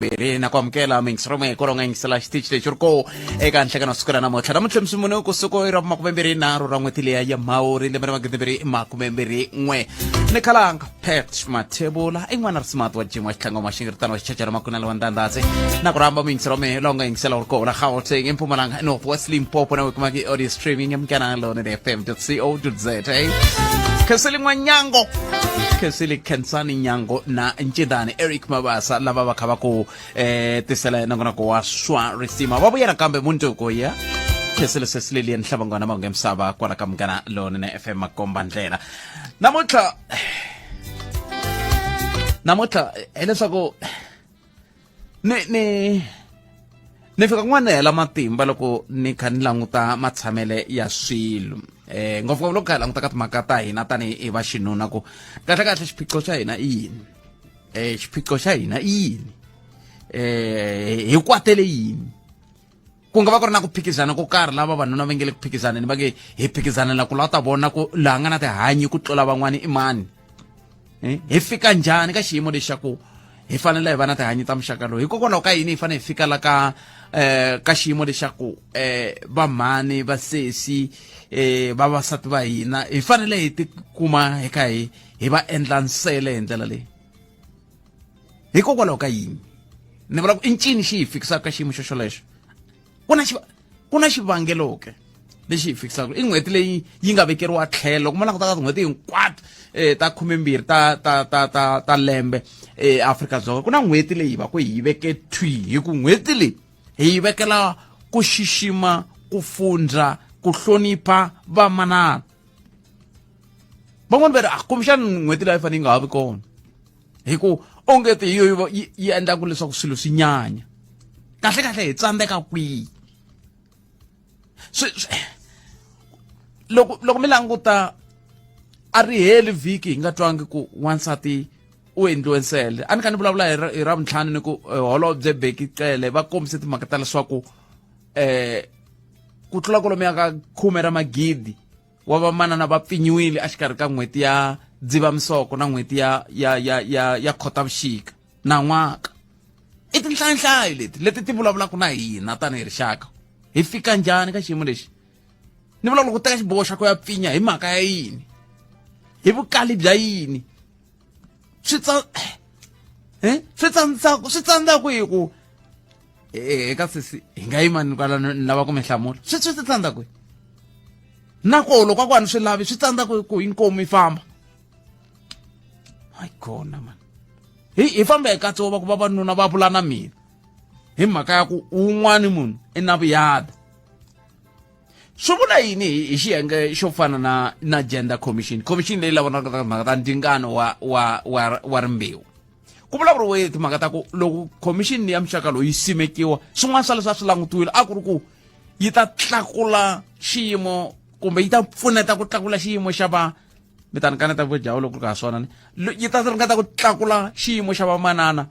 Mbirhi na ku amukela miyingisero kolo nga yingisela xitichi lexi ri ko eka nhlekano siku ra namuntlha. Namuntlha msumunu ku siku ra 23 ra n'hweti leya ya Mhawuri lembe ra 2021. Ni khalanga Pat Mathebula i n'wana ri smart wa Jim wa Xitlhango wa Xingiritano wa Xichachara Makunela wa Ndandasi na ku rhamba miyingisero mehe lowu nga yingisela uri kona Gauteng, eMpumalanga, North West, Limpopo na kuma ki audio streaming ya Munghana Lonene FM co za. Khensile N'wanyango, Khensile Khensani Nyango na Ncindani Eric Mabasa lava va kha va ku tisela nongonoko wa swa risima va vuya nakambe mundzuku ya Khensile Cecilia Nhlabangwana Mahungu ya Misava kwala ka Munghana Lonene FM makomba ndlela. Namuntlha hileswaku ni fika kun'wana ni hela matimba loko ni kha ni languta matshamele ya swilo, ngopfungopfu loko kha hi languta ka timhaka ta hina tanihi va xinuna, ku kahle kahle xiphiqo xa hina i yini, xiphiqo xa hina i yini, hi kwatele yini? Ku nga va ku ri na ku phikizana ko karhi lava vavanuna va nge le ku phikizaneni, va nge hi phikizanela ku lava ta vona ku laha nga na tihanyi ku tlula van'wani i mani. Hi fika njhani ka xiyimo lexi xa ku hi fanele hi va na tihanyi ta muxaka lowu? Hikokwalaho ka yini hi fanele hi fika la ka xiyimo lexaku vamhani, vasesi, vavasati va hina hi fanele hi tikuma hi kha hi va endla nsele hi ndlela leyi? Hikokwalaho ka yini? Ni vula ku i ncini xi hi fikisaka ka xiyimo xo xolexo? Ku na xivangelo ke lexi hi fikisaka? I n'hweti leyi yi nga vekeriwa tlhelo. Loko mo languta ka tin'hweti hinkwato ta 12 ta lembe eAfrika-Dzonga, ku na n'hweti leyi va ku hi veke thwi, hi ku n'hweti leyi hi yi vekela ku xixima, ku fundza, ku hlonipha vamanana. Van'wani va ri a kumbexani n'hweti leyi a yi fanele yi nga ha vi kona, hi ku onge ti hi yo yi endlaka leswaku swilo swi nyanya. Kahle kahle hi tsandzeka kwihi? Loko mi languta, a ri heli vhiki hi nga twangi ku wansati u endliwe nsele. A ni kha ni vulavula hi Ravuntlhanu ni ku holobye Bheki Cele va kombise timhaka ta leswaku ku tlula kwalomuya ka 10 ra magidi wa vamanana va pfinyiwile exikarhi ka n'hweti ya Dzivamisoko na n'hweti ya Khotavuxika nan'waka. I tinhlayanhlayo leti ti vulavulaka na hina tanihi rixaka. Hi fika njhani ka xiyimo lexi? Ni vulavula ku teka xiboho xa ku ya pfinya hi mhaka ya yini, hi vukali bya yini? Swi tsa swi tsandza ku hi ku eka sesi hi nga yima ni kwala ni lava ku mi hlamula. Swi tsandza kwihi? Na koho loko a ku a ni swi lavi, swi tsandza ku inkomu yi famba? Hayi kona man, hi famba hi katsi va ku vavanuna va vula na mina hi mhaka ya ku un'wani munhu i na vuyada. Swi vula yini hi xiyenge xo fana na gender commission leyi lavonaka timhaka ta ndzingano wa rimbewu? Ku vulavuriwe timhaka ta ku loko commission ya muxaka lowu yi simekiwa, swin'wana swa leswi a swi langutiwile a ku ri ku yi ta tlakula xiyimo kumbe yi ta pfuneta ku tlakula xiyimo xa va mi ta ni kaneta vujawu loko ku ri ka swona ni yi ta ringeta ku tlakula xiyimo xa vamanana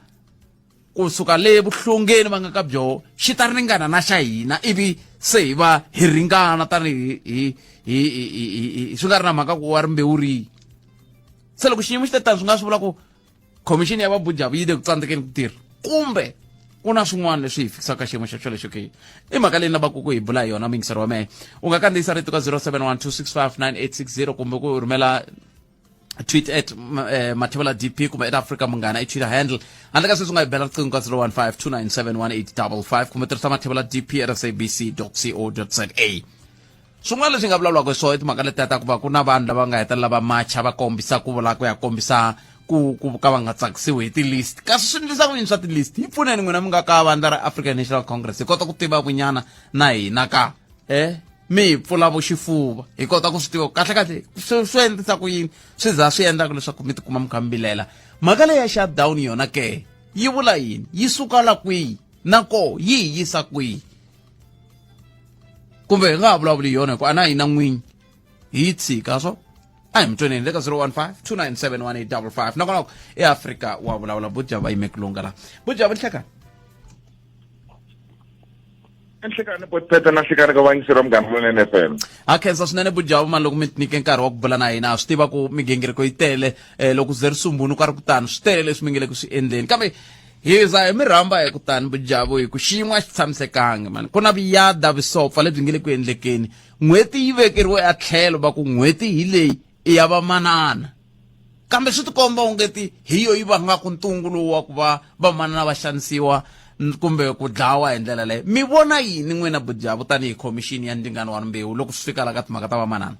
kusuka le vuhlongeni va nga ka byoho, xi ta ringana na xa hina, ivi se hi va hi ringana tanihi hi swi nga ri na mhaka ku wa rimbewu rihi. Se loko xiyimo xi te tani, swi nga swi vula ku khomixini ya vabujavu yi le ku tsandzekeni ku tirha, kumbe ku na swin'wana leswi hi fikisaka xiyimo xa xolexo ke? I mhaka leyi ni lavaka ku hi bula hi yona. Muyingiseri wa mehe, u nga kandziyisa rito ka 071 265 9860 kumbe ku rhumela tweet at Mathebula DP kumbe at Africa Munghana i Twitter handle. Handle ka sweswi, u nga hi bela riqingho ka 015 297 1855 kumbe tirhisa Mathebula DP at sabc co za. Swin'wana leswi nga vulavulaka hi swona i timhaka letiya ta ku va ku na vanhu lava nga hetelela va macha va kombisa ku vula ku ya kombisa ku ka va nga tsakisiwi hi ti-list. Kasi swi endlisa ku yini swa ti-list? Yi pfuneni n'wina mi nga ka vandla ra African National Congress, hi kota ku tiva kunyana na hina ka mi hi pfula vo xifuva, hi kota ku swi tiva kahle kahle swi endlisa ku yini, swi za swi endlaka leswaku mi tikuma mi kha mi vilela. Mhaka leyi ya shutdown yona ke yi vula yini? Yi suka la kwihi na koho yi hi yisa kwihi? Kumbe hi nga ha vulavuli hi yona, hikuva a na hina n'winyi hi yi tshika swo. A hi mi tweneni le ka 015 297 1855. Nakona eAfrika wa vulavula Bujava yime ku lunga la. Bujava, nhlekani. Nhlekani Potpeta na nhlekani ka vayingiseri va Munghana Lonene FM. Ha khensa swinene Bujavu mani loko mi nyike nkarhi wa ku bula na hina. Ha swi tiva ku migingiriko yi tele, loko ze ri sumbunu ka ri kutani swi tele leswi mi nge le ku swi endleni, kambe Hi za hi mi rhamba hi kutani vujavu hi ku xiyimo a xi tshamisekangi mani. Ku na vuyada vusopfa lebyi nge le ku endlekeni. N'hweti yi vekeriwe a tlhelo va ku n'hweti hi leyi i ya vamanana. Kambe swi tikomba ongeti hi yo yi vangaka ntungu lowu wa ku va vamanana va xanisiwa kumbe ku dlawa hi ndlela leyo. Mi vona yini n'wina Bujavu tanihi khomixini ya ndzingano wa rimbewu loko swi fika la ka timhaka ta vamanana?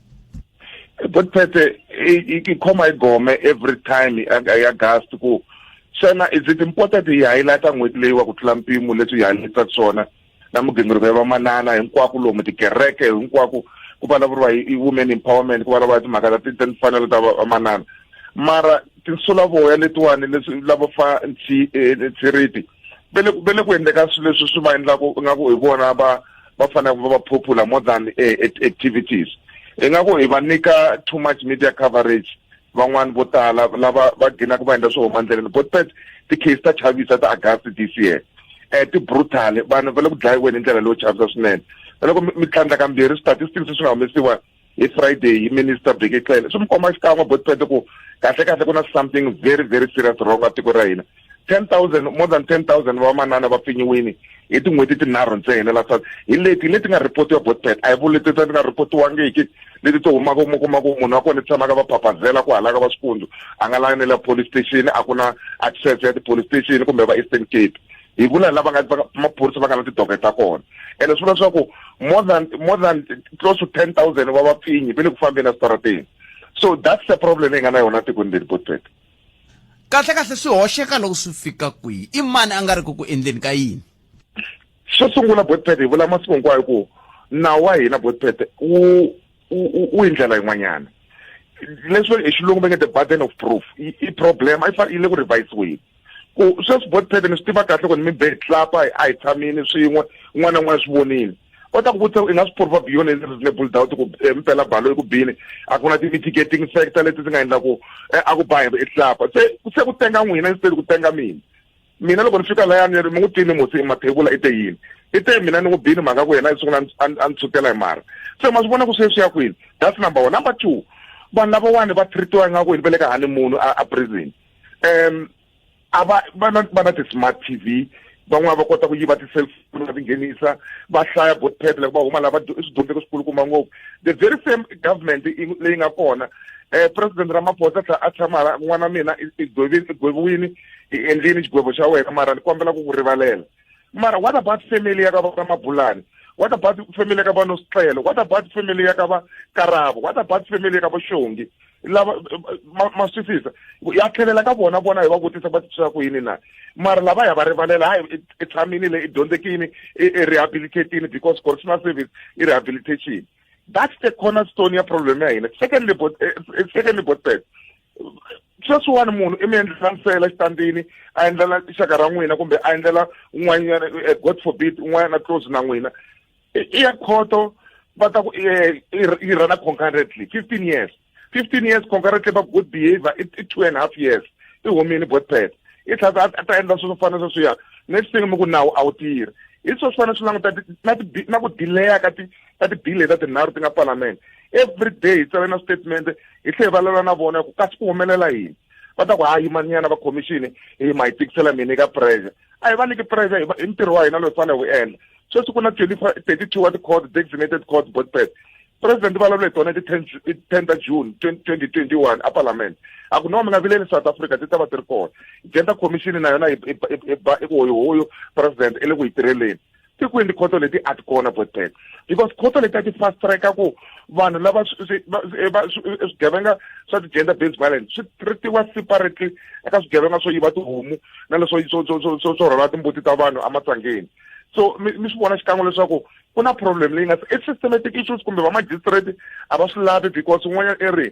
Botpete i khoma hi gome every time ya August ku xana is it important hi highlighta n'hweti leyi wa ku tlula mpimo leswi hi highlightaka swona na migingiriko ya vamanana hinkwako lomu tikereke hinkwako ku vulavuriwa hi women empowerment ku vulavuriwa timhaka ta timfanelo ta vamanana mara tinsulavoya letiwani leswi lavo fa ntshiriti ve le ve le ku endleka swilo leswi swi va endlaku ingaku hi vona va va fanele va va popular more than activities ingaku hi va nyika too much media coverage van'wani vo tala lava va ghinaka va endla swo huma ndleleni but pet ti-case ta chavisa ta August this year ti brutal vanhu va le ku dlayiweni hi ndlela leyo chavisa swinene na loko mi tlhandla kambirhi statistics swi nga humesiwa hi Friday hi Minister Bheki Cele swi mi komba xikan'we botpete ku kahle kahle ku na something very very serious wrong a tiko ra hina 10000 more than 10000 va manana va pfinyiwini hi tin'hweti tinharhu ntsena la hi leti leti nga reportiwa botpet a hi vuli leti ti nga reportiwangiki leti ti humaka mi kuma ku munhu wa kona tshamaka va phaphazela ku halaka va swikundzu a nga lanela police station a ku na access ya ti-police station kumbe va Eastern Cape hi vula lava nga maphorisa va nga na tidoke ta kona ene swi vula leswaku more than close to 10,000 wa vapfinyi va le ku fambeni eswitarateni. So that's the problem leyi nga na yona tikweni leri, botpet. Kahle kahle swi hoxeka loko swi fika kwihi? I mani a nga ri ku ku endleni ka yini? Xo sungula, botpet, hi vula masiku hinkwayo ku nawu wa hina, botpet, wu hi ndlela yin'wanyana leswi hi xilungu va nge the burden of proof i problem a yi yi le ku revisiweni ku sweswi. Botpet, ni swi tiva kahle ku ni mi be tlapa a hi tshamini swin'we, un'wana na un'wana swi vonile va ta ku vutisa i nga swi prova beyond any reasonable doubt ku mpela balo eku bini a ku na ti-mitigating factor leti ti nga endla ku a ku ba hi tlapa se ku tenga n'wina instead ku tenga mina. Mina loko ni fika layani mi n'wi twini musi Mathebula i te yini? I te mina ni n'wi bini mhaka ku yena i sungula a ni tshukela hi mara se ma swi vona ku sweswi ya kwini. That's number one. Number two, vanhu lavawani va treatiwa ingaku hi va le ka honeymoon a prison. A va va na ti-smart TV, van'wana va kota ku yiva ti-cellphone va ti nghenisa va hlaya botpet loko va huma lava i swidyondzeko swikulukumba ngopfu. The very same government leyi nga kona, President Ramaphosa tlhela a tshama hala n'wana mina i gweviwini, i endlini xigwevo xa wena mara ni kombela ku ku rivalela. Mara what about family ya ka va Mabulani? What about family ya ka va Nosicelo? What about family ya ka va Karabo? What about family ya ka va Xongi lava ma swi twisisa ya tlhelela ka vona vona hi va vutisa va titwisa ku yini na mara lava ya va rivalela hayi i tshamini le i dyondzekini i rehabilitatini because correctional service i rehabilitation. That's the cornerstone ya problem ya hina. Secondly, botpet, sweswiwani munhu i mi endlela nsela xitandini a endlela xaka ra n'wina kumbe a endlela un'wanyana, God forbid, un'wanyana close na n'wina, i ya khoto va ta ku yi rana concurrently 15 years, 15 years concurrently. Va good behavior i 2.5 years i humini botpet i tlhela a ta endla swilo swo fana sweswiya. Next thing mi ku nawu a wu tirhi. Hi swo swi fanele swi languta na ku delaya ka ti-bill leta tinharhu ti nga parliament. Every day hi tsala na statement hi tlhela hi vulavula na vona ku kasi ku humelela yini. Va ta ku ha yimanyana va commission hi ma hi tikisela mini ka pressure. A hi va nyiki pressure hi ntirho wa hina lowu hi fanele hi wu endla. Sweswi ku na 32 wa ti-court, designated court, botpet. President vulavula hi tona ti 10 ta June 2021 a parliament a ku no mi nga vileli South Africa ti ta va ti ri kona. Gender commission na yona i ba i ku hoyohoyo president i le ku yi tirheleni tikwini tikhoto leti a ti kona, botpet, because khoto leti a ti fast tracka ku vanhu lava swigevenga swa ti-gender based violence swi treatiwa separately eka swigevenga swo yiva tihomu na leswo swo rhwala timbuti ta vanhu ematsangeni. So mi swi vona xikan'we leswaku ku na problem leyi nga i systematic issues kumbe va magistrate a va swi lavi because un'wanyana i ri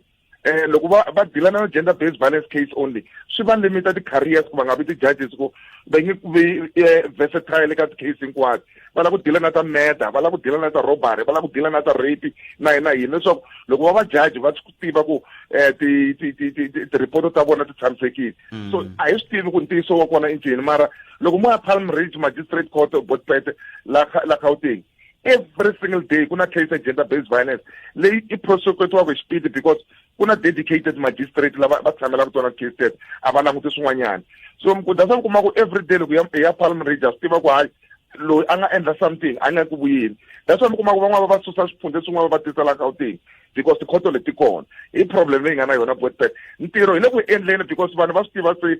loko va deala na gender based violence case only swi va limita ti-careers ku va nga vi ti-judges ku va nge ku vi versatile ka ti-case hinkwato. Va lava ku deala na ta murder, va lava ku deala na ta robbery, va lava ku deala na ta rape na yina yini leswaku loko va va judge va swi tiva ku ti-report ta vona ti tshamisekile. So a hi swi tivi ku ntiyiso wa kona i ncini mara loko mo ya Palm Ridge Magistrate Court, botpet, la Gauteng. Every single day ku na case ya gender based violence leyi i prosecutiwaka hi xipidi because ku na dedicated magistrate lava va tshamelaka tona case teto, a va languti swin'wanyana. So that's why mi kuma ku every day loko ya hi ya Palm Ridge, ha swi tiva ku hayi, loyi a nga endla something a nga ku vuyeni. That's why mi kuma ku van'wana va va susa swiphundze swin'wana va va tisa la Gauteng because tikhoto leti kona. I problem leyi nga na yona, botpet. Ntirho hi le ku endleni because vanhu va swi tiva se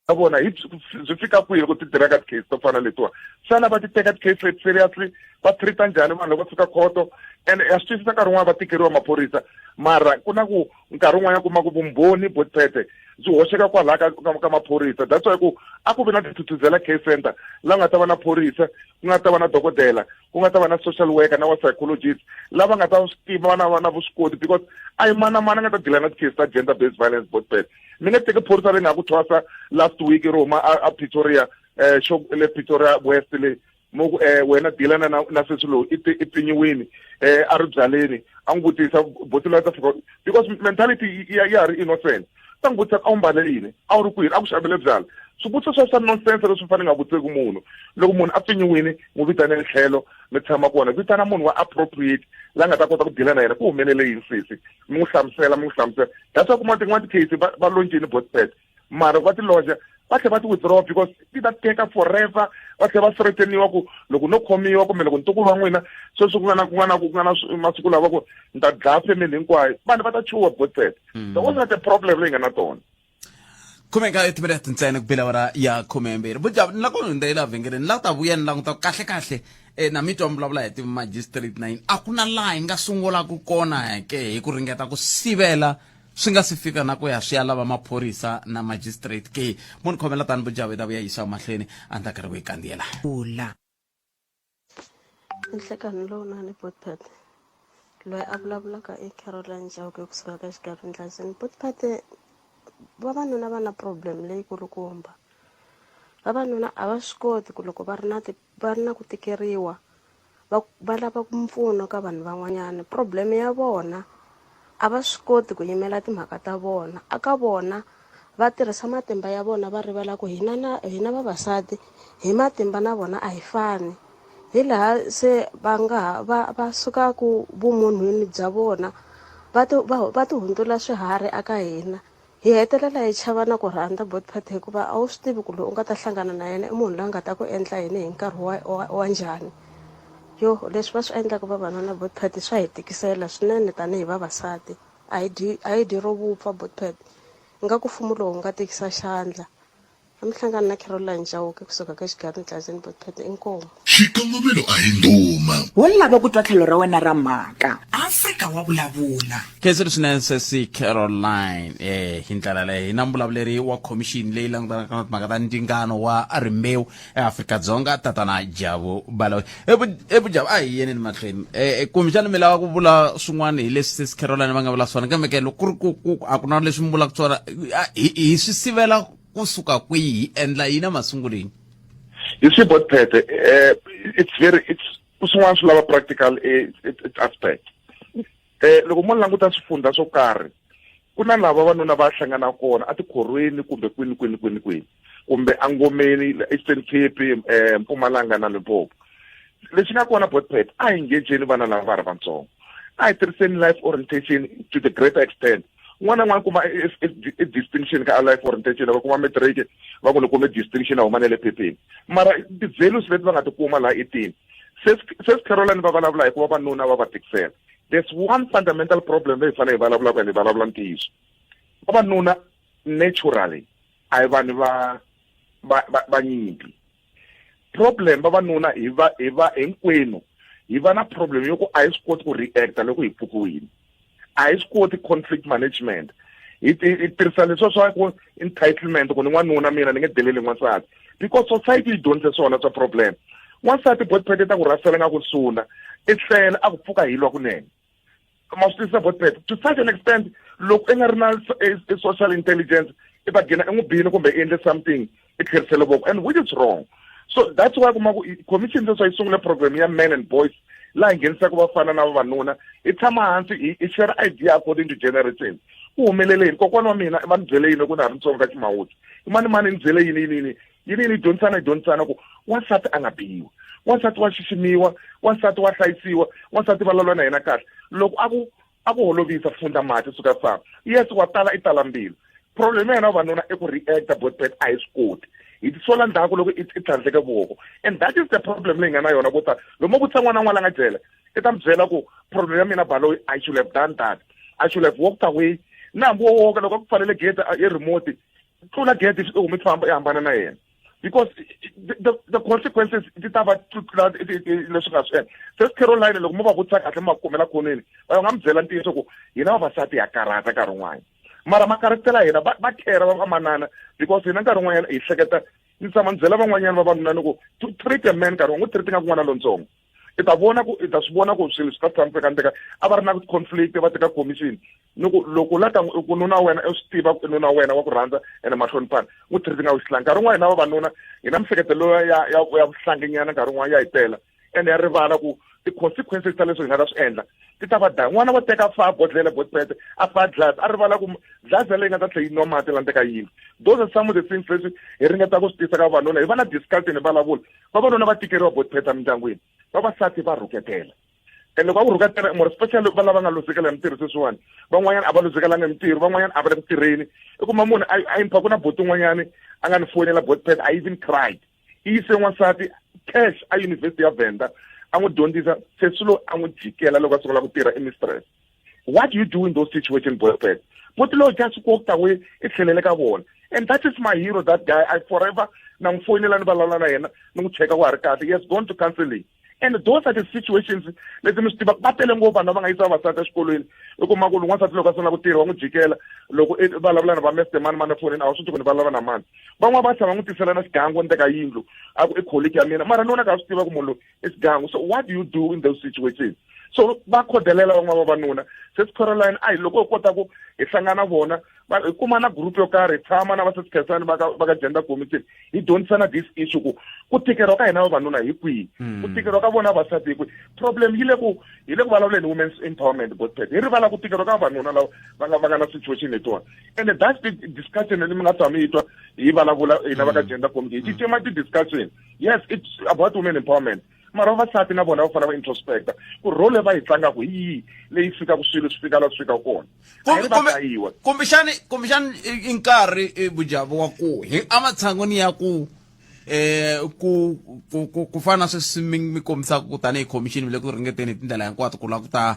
ka vona hi byi fika kwihi loko ti tirha ka ti-case to fana letiwa. Xana va ti teka ti-case leti seriously? Va treat-a njhani vanhu loko va fika khoto? And ya swi twisisa, nkarhi wun'wana va tikeriwa maphorisa, mara ku na ku nkarhi wun'wanyana kuma ku vumbhoni, botpete, byi hoxeka kwalaha ka maphorisa. That's why ku a ku vi na tithuthuzela case center la nga ta va na phorisa, ku nga ta va na dokodela, ku nga ta va na social worker na wa psychologist lava nga ta swi tiva na vuswikoti, because a hi mana mana nga ta deala na ti-case ta gender based violence, botpete. Mi nge teki phorisa leyi nga ku thwasa last week ri huma a Pretoria, xo le Pretoria West le mo ku wena dealana na sesi lowu i pfinyiwini a ri byaleni. A n'wi vutisa boti loyi ta fika because mentality ya ha ri innocent, ta n'wi vutisa, a wu mbale yini, a wu ri kwini, a ku xavele byala, swivutiso swa nonsense leswi fanele nga vutiseki munhu. Loko munhu a pfinyiwini, n'wi vitane tlhelo mi tshama kona, vitana munhu wa appropriate la nga ta kota ku deala na yena, ku humelele yini sesi, mi n'wi hlamusela, mi n'wi hlamusela. That's why kuma tin'wana ti-case va loncini, botpet, mara va ti loja va tlhela va ti withdraw because ti ta teka forever. Va tlhela va threateniwa ku loko no khomiwa kumbe loko ntukulu wa n'wina sweswi ku nga na masiku lawa ku ni ta dlaya family hinkwayo, vanhu va ta chuha, botpet. So what's not the problem leyi nga na tona? 19 timinete ntsena ku bela awara ya 12. Bujabu, ni la ku hundza la vhengeleni, ni la ku ta vuya ni languta kahle kahle. Na mi twa mi vulavula hi ti-magistrate na yini, a ku na laha hi nga sungulaka kona ke hi ku ringeta ku sivela swi nga si fika na ku ya swi ya lava maphorisa na magistrate ke? Mo ni khomela tani, Bujabu, hi ta vuya yisa mahlweni a ni ta karhi ku yi kandziyela. Vula. Nhlekani lowunene, Botpet. Loyi a vulavulaka i Caroline Chauke kusuka ka Xigavi Ndlazini. Botpet, vavanuna va na problem leyikulukumba. Vavanuna a va swi koti ku loko va ri na ti va ri na ku tikeriwa va lava ku mpfuno ka vanhu van'wanyana. Problem ya vona, a va swi koti ku yimela timhaka ta vona. Aka vona va tirhisa matimba ya vona, va rivala ku hina na hina vavasati hi matimba na vona a hi fani. Hi laha se va nga ha va sukaku vumunhwini bya vona, va ti hundzula swiharhi aka hina. Hi hetelela hi chava na ku rhandza, Botpet, hikuva a wu swi tivi ku loyi u nga ta hlangana na yena i munhu loyi a nga ta ku endla yini hi nkarhi wa njhani. Yo, leswi va swi endlaka vavanuna, Botpet, swa hi tikisela swinene tanihi vavasati. A hi dyi, a hi dyi ro vupfa, Botpet. Ingaku mfumo lowu wu nga tikisa xandla. A mi hlangani na Caroline Chauke kusuka ka Xigavi Ntlazeni, Botpet, inkomu. Xikongomelo a hi ndhuma. Wo lava ku twa tlhelo ra wena ra mhaka. Afrika wa vulavula. Khensile swinene sesi Caroline. Hi ndlela leyi hi na mbulavuleri wa khomixini leyi langutanaka na timhaka ta ndzingano wa rimbewu eAfrika-Dzonga, Tatana Jabu Baloyi. Ebu Jabu, a hi yeneni mahlweni. Kumbexana mi lava ku vula swin'wana hi leswi sesi Caroline va nga vula swona, kambe ke loko ku ri ku a ku na leswi mi vulaka swona, hi swi sivela kusuka kwihi, hi endla yini emasunguleni? You see, Botpete, it's very it's swin'wana swi lava practical aspect. Loko mo languta swifundza swo karhi, ku na lava vavanuna va hlangana kona atikhorweni kumbe kwini kwini kwini kwini kumbe angomeni, Eastern Cape, Mpumalanga na Limpopo. Lexi nga kona, Botpet, a hi engageni vana lava va ri vatsongo, a hi tirhiseni life orientation to the greater extent. Un'wana na un'wana kuma i distinction ka life orientation, va kuma matric, va ku ni kume distinction, a huma na le phepheni, mara ti-values leti va nga ti kuma laha i tini? Ses Caroline va vulavula hi ku vavanuna va va tikisela. There's one fundamental problem leyi hi fanele hi vulavulaka, and hi vulavula ntiyiso. Vavanuna naturally a hi vanhu va nyimpi. Problem, vavanuna hi va hinkwenu hi va na problem yo ku a hi swi koti ku reacta loko hi pfukiwile, a hi swi koti conflict management. Hi tirhisa leswiya swa ku entitlement, ku ni n'wanuna mina, ni nge deleli n'wansati, because society yi dyondzise swona swa problem. N'wansati, Botpete, ta ku rhasela nga ku suna i tlela a ku pfuka hi lwa kunene. Ma swi twisisa, Botpete? To such an extent, loko i nga ri na social intelligence, i ta gina i n'wi bini kumbe i endle something, i tlherisele voko, and which is wrong. So that's why kuma ku commission leswi yi sungule program ya men and boys, laha hi nghenisaka vafana na vavanuna, hi tshama hansi, hi share idea according to generation. Ku humelele yini? Kokwana wa mina va ni byele yini loko na ha ri ntsongo ka ximawuti? I mani mani ni byele yini yini yini yini yini? Dyondzisana, hi dyondzisana ku wansati a nga biwi. Wansati wa xiximiwa, wansati wa hlayisiwa, wansati vulavula na yena kahle. Loko a ku a ku holovisa, fundza mati, suka famba. Yes, wa tala, i tala mbilu. Problem ya hina vavanuna i ku reacta, botpet, a hi swi koti. Hi tisola ndzhaku loko i tlhandleke voko, and that is the problem leyi nga na yona. Vo tala lomu vutisa n'wana n'wana la nga jele, i ta mi byela ku problem ya mina baloyi, I should have done that, I should have walked away. Na hambi wo woka, loko a ku pfalele gate hi remote, tlula gate, i humi, famba, i hambana na yena, because the consequences ti ta va tlula leswi nga swi endla. Se Caroline, loko mo va vutisa kahle, mi va kumela khonweni, va nga mi byela ntiyiso ku hina vavasati ha karhata nkarhi wun'wana, mara makaratela hina va khera va manana, because hina nkarhi wun'wanyana hi hleketa. Ni tshama ni byela van'wanyana vavanuna ni ku to treat a man, nkarhi n'wi treat nga ku n'wana lontsongo, i ta vona ku i ta swi vona ku swilo swi ta tshamiseka. Ni teka a va ri na conflict, va teka commission, ni ku loko la ta ku nuna wa wena, i swi tiva ku nuna wa wena wa ku rhandza ene mahloniphana, n'wi treat nga vuxihlangi. Nkarhi wun'wana hina vavanuna hi na mihleketo loyi ya vuhlanginyana, nkarhi wun'wana ya hi tela, ene ya rivala ku ti-consequences ta leswi hi nga ta swi endla ti ta va daya. N'wana wa teka, a fa bodlele, botpete, a fa dlasi, a rivala ku dlasi leyi nga ta tlhela yi nwa mati la ndzeka yindlu. Those are some of the things leswi hi ringetaka ku swi tisa ka vavanuna. Hi va na discussion, hi vulavula. Vavanuna va tikeriwa, botpete, emindyangwini. Vavasati va rhuketela, and loko va ku rhuketela, more especially va lava nga luzekela hi mintirho sweswiwani, van'wanyana a va luzekelanga hi mintirho, van'wanyana a va le ku tirheni. I kuma munhu a impha ku na boti un'wanyani a nga ni fonela, botpet, I even cried. I yise n'wansati cash a yunivhesiti ya Venda, a n'wi dyondzisa. Sesi loyi a n'wi jikela loko a sungula ku tirha, i mistress. What do you do in those situation, boyfriend? Buti loyi just walked away, i tlhelele ka vona, and that is my hero, that guy. I forever na n'wi foyinela, ni vulavula na yena, ni n'wi cheka ku ha ri kahle. He has gone to counseling, and those are the situations leti mi swi tivaka. Va tele ngopfu vanhu lava nga yisa vavasati exikolweni. I kuma ku n'wansati loko a sungula ku tirha, wa n'wi jikela. Loko i vulavula na va mester mani mani efonini, a wu swi tivi ku ni vulavula na mani. Van'wana va tlhela va n'wi tisela na xigangu ndzeka yindlu, a ku i colleague ya mina, mara nuna ka swi tiva ku munhu loyi i xigangu. So what do you do in those situations? So va khodelela van'wana vavanuna. Sesi Caroline, a hi loko hi kota ku hi hlangana vona, hi kuma na group yo karhi, hi tshama na va sesi Khensani va ka gender committee, hi dyondzisana this issue, ku tikeriwa ka hina vavanuna hi kwihi, ku tikeriwa ka vona vavasati hi kwihi. Problem yi le ku hi le ku vulavuleni women's empowerment, botpet, hi rivala ku tikeriwa ka vavanuna lava va nga na situation letiwani. And that's the discussion leyi mi nga tshami yi twa hi vulavula hina va ka gender committee. Hi cicima ti-discussion. Yes, it's about women empowerment, mara vavasati na vona va fanele va introspecta ku role va yi tlangaka hi yihi leyi fikaka swilo swi fika la swi fikaka kona. Kumbexani i nkarhi vujavo wa ku hi ematshan'wini ya ku ku ku ku ku fana na sweswi mi kombisaka ku tanihi commission mi le ku ringeteni hi tindlela hinkwato ku lava ku ta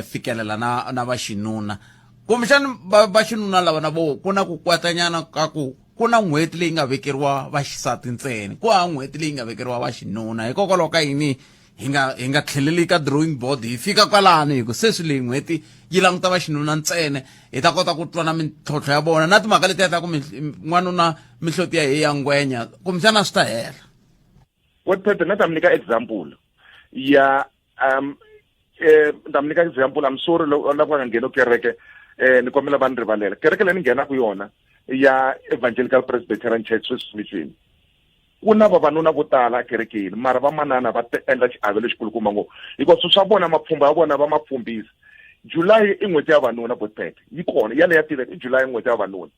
fikelela na vaxinuna, kumbexani vaxinuna lava na vo ku na ku kwatanyana ka ku ku na n'hweti leyi nga vekeriwa vaxisati ntsena, ku hava n'hweti leyi nga vekeriwa vaxinuna. Hikokwalaho ka yini hi nga tlheleli ka drawing board, hi fika kwalano, hi ku sweswi leyi n'hweti yi languta vaxinuna ntsena, hi ta kota ku twa na mintlhontlho ya vona na timhaka letiya ta ku n'wanuna mihloti ya hi ya ngwenya, kumbexana swi ta hela? Wetpete, na ta mi nyika example ya ni ta mi nyika example. I'm sorry loko va nga ngheni kereke, ni kombela va ni rivalela. Kereke leyi ni nghenaka yona ya Evangelical Presbyterian Church, sweswi mission, ku na vavanuna vo tala ekerekeni, mara vamanana va endla xiave lexikulukumba ngopfu, hikuva swilo swa vona, mapfhumba ya vona, va ma pfhumbisa. July i n'hweti ya vanuna, botpet, yi kona yaleyo ya tiveka, i July, n'hweti ya vavanuna.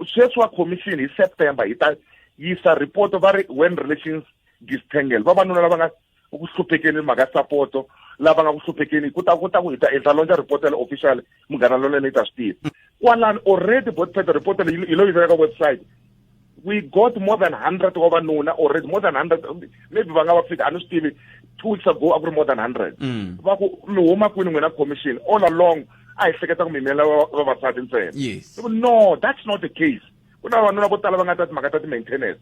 Sweswi wa commission, hi September hi ta yisa report, va ri When Relations Distangle, vavanuna lava nga ku hluphekeni mhaka sapoto, lava nga ku hluphekeni, ku ta ku hi ta endla launch report ya official. Munghana Lonene yi ta swi tiva kwalano already, botpet. Report leyi hi lo yi veka ka website. We got more than 100 vavanuna already, more than 100, maybe va nga va fika, a ni swi tivi. 2 weeks ago a ku ri more than 100. Va ku mi huma kwini n'wina commission? All along a hi hleketa ku mi yimela vavasati ntsena. No, that's not the case. Ku na vavanuna vo tala va nga ta timhaka ta ti-maintenance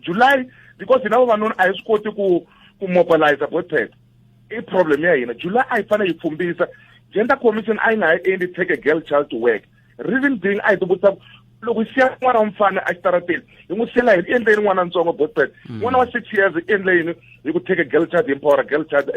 July, because hina vavanuna a hi swi koti ku mobilize, botpet, i problem ya hina. July a yi fanele yi pfumbisa. Gender commission a yi nga ha endli Take a Girl Child to Work. Reason being, a hi ti vutisa loko hi siya n'wana wa mfana exitarateni, hi n'wi siyela hi endle yini n'wana ntsongo, botpet? N'wana wa 6 years i endle yini hi ku take a girl child, empower a girl child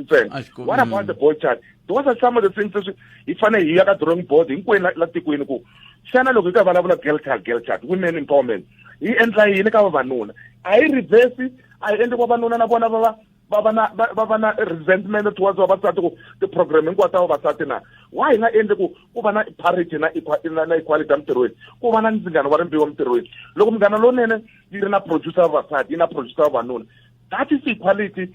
ntsena? What about the boy child? Those are some of the things leswi hi fanele hi ya ka drawing board hinkwenu la tikweni, ku xana loko hi ka vulavula girl child, girl child, women empowerment, hi endla yini ka vavanuna? A hi reverse, a hi endli vavanuna na vona va va na resentment towards vavasati, ku ti-program hinkwato ta vavasati na why hi nga endli ku va na parity na equality emitirhweni, ku va na ndzingano wa rimbewu emitirhweni? Loko Munghana Lonene yi ri na producer vavasati, yi na producer vavanuna. That is equality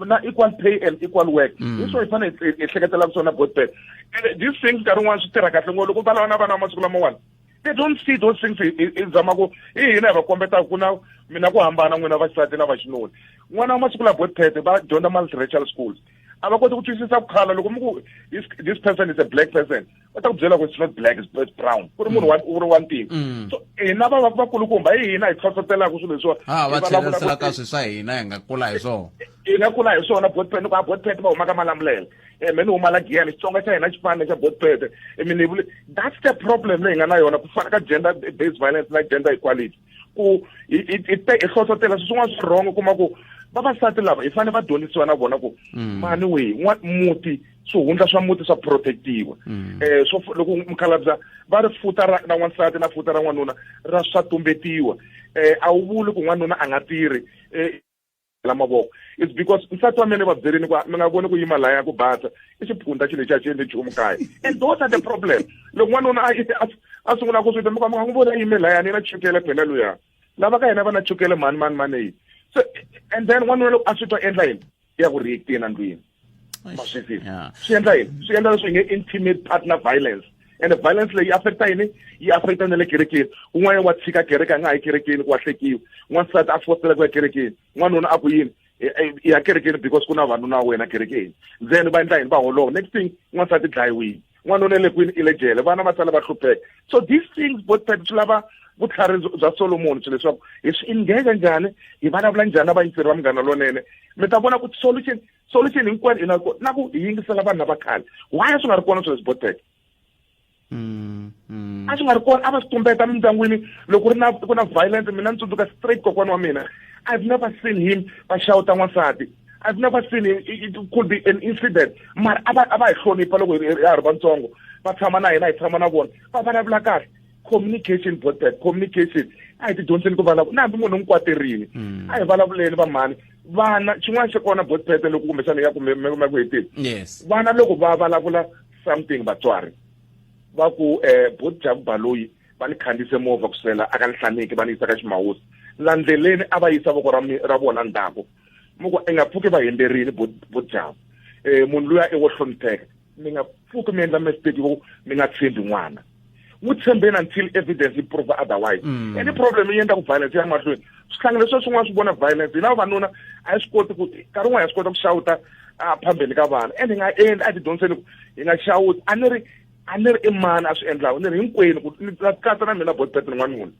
na equal pay and equal work. Hi swona hi fanele hi hleketelaka swona, botbet. And these things nkarhi wun'wana swi tirha kahle ngopfu loko vulavula na vana va masiku lamawani. They don't see those things. Hi zama ku i hina hi va kombetaka ku na mina ku hambana n'wina vaxisati na vaxinuna. N'wana wa masiku la, botpet, va dyondza multiracial schools, a va koti ku twisisa ku khala. Loko mi ku this person is a black person, va ta ku byela ku it's not black, it's brown, ku ri munhu wa u ri wa ntima. So hina va vakulukumba hi hina hi hlohlotelaka swilo leswiwa. A va tlherisela ka swi swa hina hi nga kula hi swona. Hi nga kula hi swona, botpet. Ku a botpet va huma ka Malamulele, me ni huma la Giyani. Xitsonga xa hina xi fana xa botpet mi ni. That's the problem leyi hi nga na yona ku fana ka gender based violence na gender equality, ku hi hlohlotela swilo swin'wana swi wrong. Kuma ku vavasati lava hi fanele va dyondzisiwa na vona ku mani wehi muti, swihundla swa muti swa protectiwa. Swo loko mukhalabya va ri futa ra na n'wansati na futa ra n'wanuna ra swa tumbetiwa. A wu vuli ku n'wanuna a nga tirhi la mavoko. It's because nsati wa mina va byerini ku mi nga voni ku yima laya ku basa i xiphunta xilo lexi a xi endli nchumu kaya. And those are the problem. Loko n'wanuna a sungula ku swi twa, mi nga n'wi voni a yime layani na chukele phela luya lava ka hina va na chukele mani mani mani. So and then n'wanuna loko a swi twa, endla yini? Ya ku reacteni ndlwini, ma swi tiva swi endla yini? Swi endla leswi hi nge intimate partner violence. And violence leyi affecta yini? Yi affecta na le kerekeni. Un'wana wa tshika kereke, a nga ha yi kerekeni, ku wa hlekiwa. N'wansati a fosela ku ya kerekeni, n'wanuna a ku yini? Ya kerekeni because ku na vanuna wa wena kerekeni. Then va endla yini? Va holova. Next thing, n'wansati dlayiwile, n'wanuna le kwini? I le jele, vana va sala va hlupheka. So these things, both swi lava vutlhari bya Solomon, swilo leswaku hi swi engage njhani, hi vulavula njhani na vayingiseri va Munghana Lonene. Mi ta vona ku solution hinkwenu hi na na ku hi yingisela vanhu lava khale. Why a swi nga ri kona swilo leswi, boteke? A swi nga ri kona, a va swi tumbeta mindyangwini. Loko ri na ku na violence, mina ni tsundzuka straight kokwana wa mina, I've never seen him va xawuta n'wansati. I've never seen him. It could be an incident, mara a va hi hlonipha loko hi ha ri vatsongo. Va tshama na hina, hi tshama na vona, va vulavula kahle. Communication, botbet, communication. A hi ti dyondzeni ku vulavula na hambi munhu n'wi kwaterini. A hi vulavuleni vamhani vana. Xin'wana xa kona, botpete, loko kumbexana ya ku me ku heteni. Yes. Vana loko va vulavula something, vatswari va ku bot Jabu Baloyi va ni khandziyise movha kusukela aka Nhlaniki va ni yisa ka Ximawusi la ndleleni, a va yisa voko ra vona ndzhaku. Mi ku i nga pfuki va hemberini bot Jabu, munhu luya i wo hlonipheka. Mi nga pfuki mi endla mistake yo mi nga tshembi n'wana. N'wi tshembeni until evidence yi prove otherwise. Any problem yi endla ku violence ya mahlweni. Swihlangi leswi swin'wana swi vona violence. Hina vavanuna a hi swi koti ku nkarhi wun'wana hi swi kota ku xawuta a phambeni ka vana. And hi nga endli, a hi ti dyondziseni ku hi nga xawuti. A ni ri i mani a swi endlaka, ni ri hinkwenu ku ni katsa na mina, botpet, ni n'wanuna.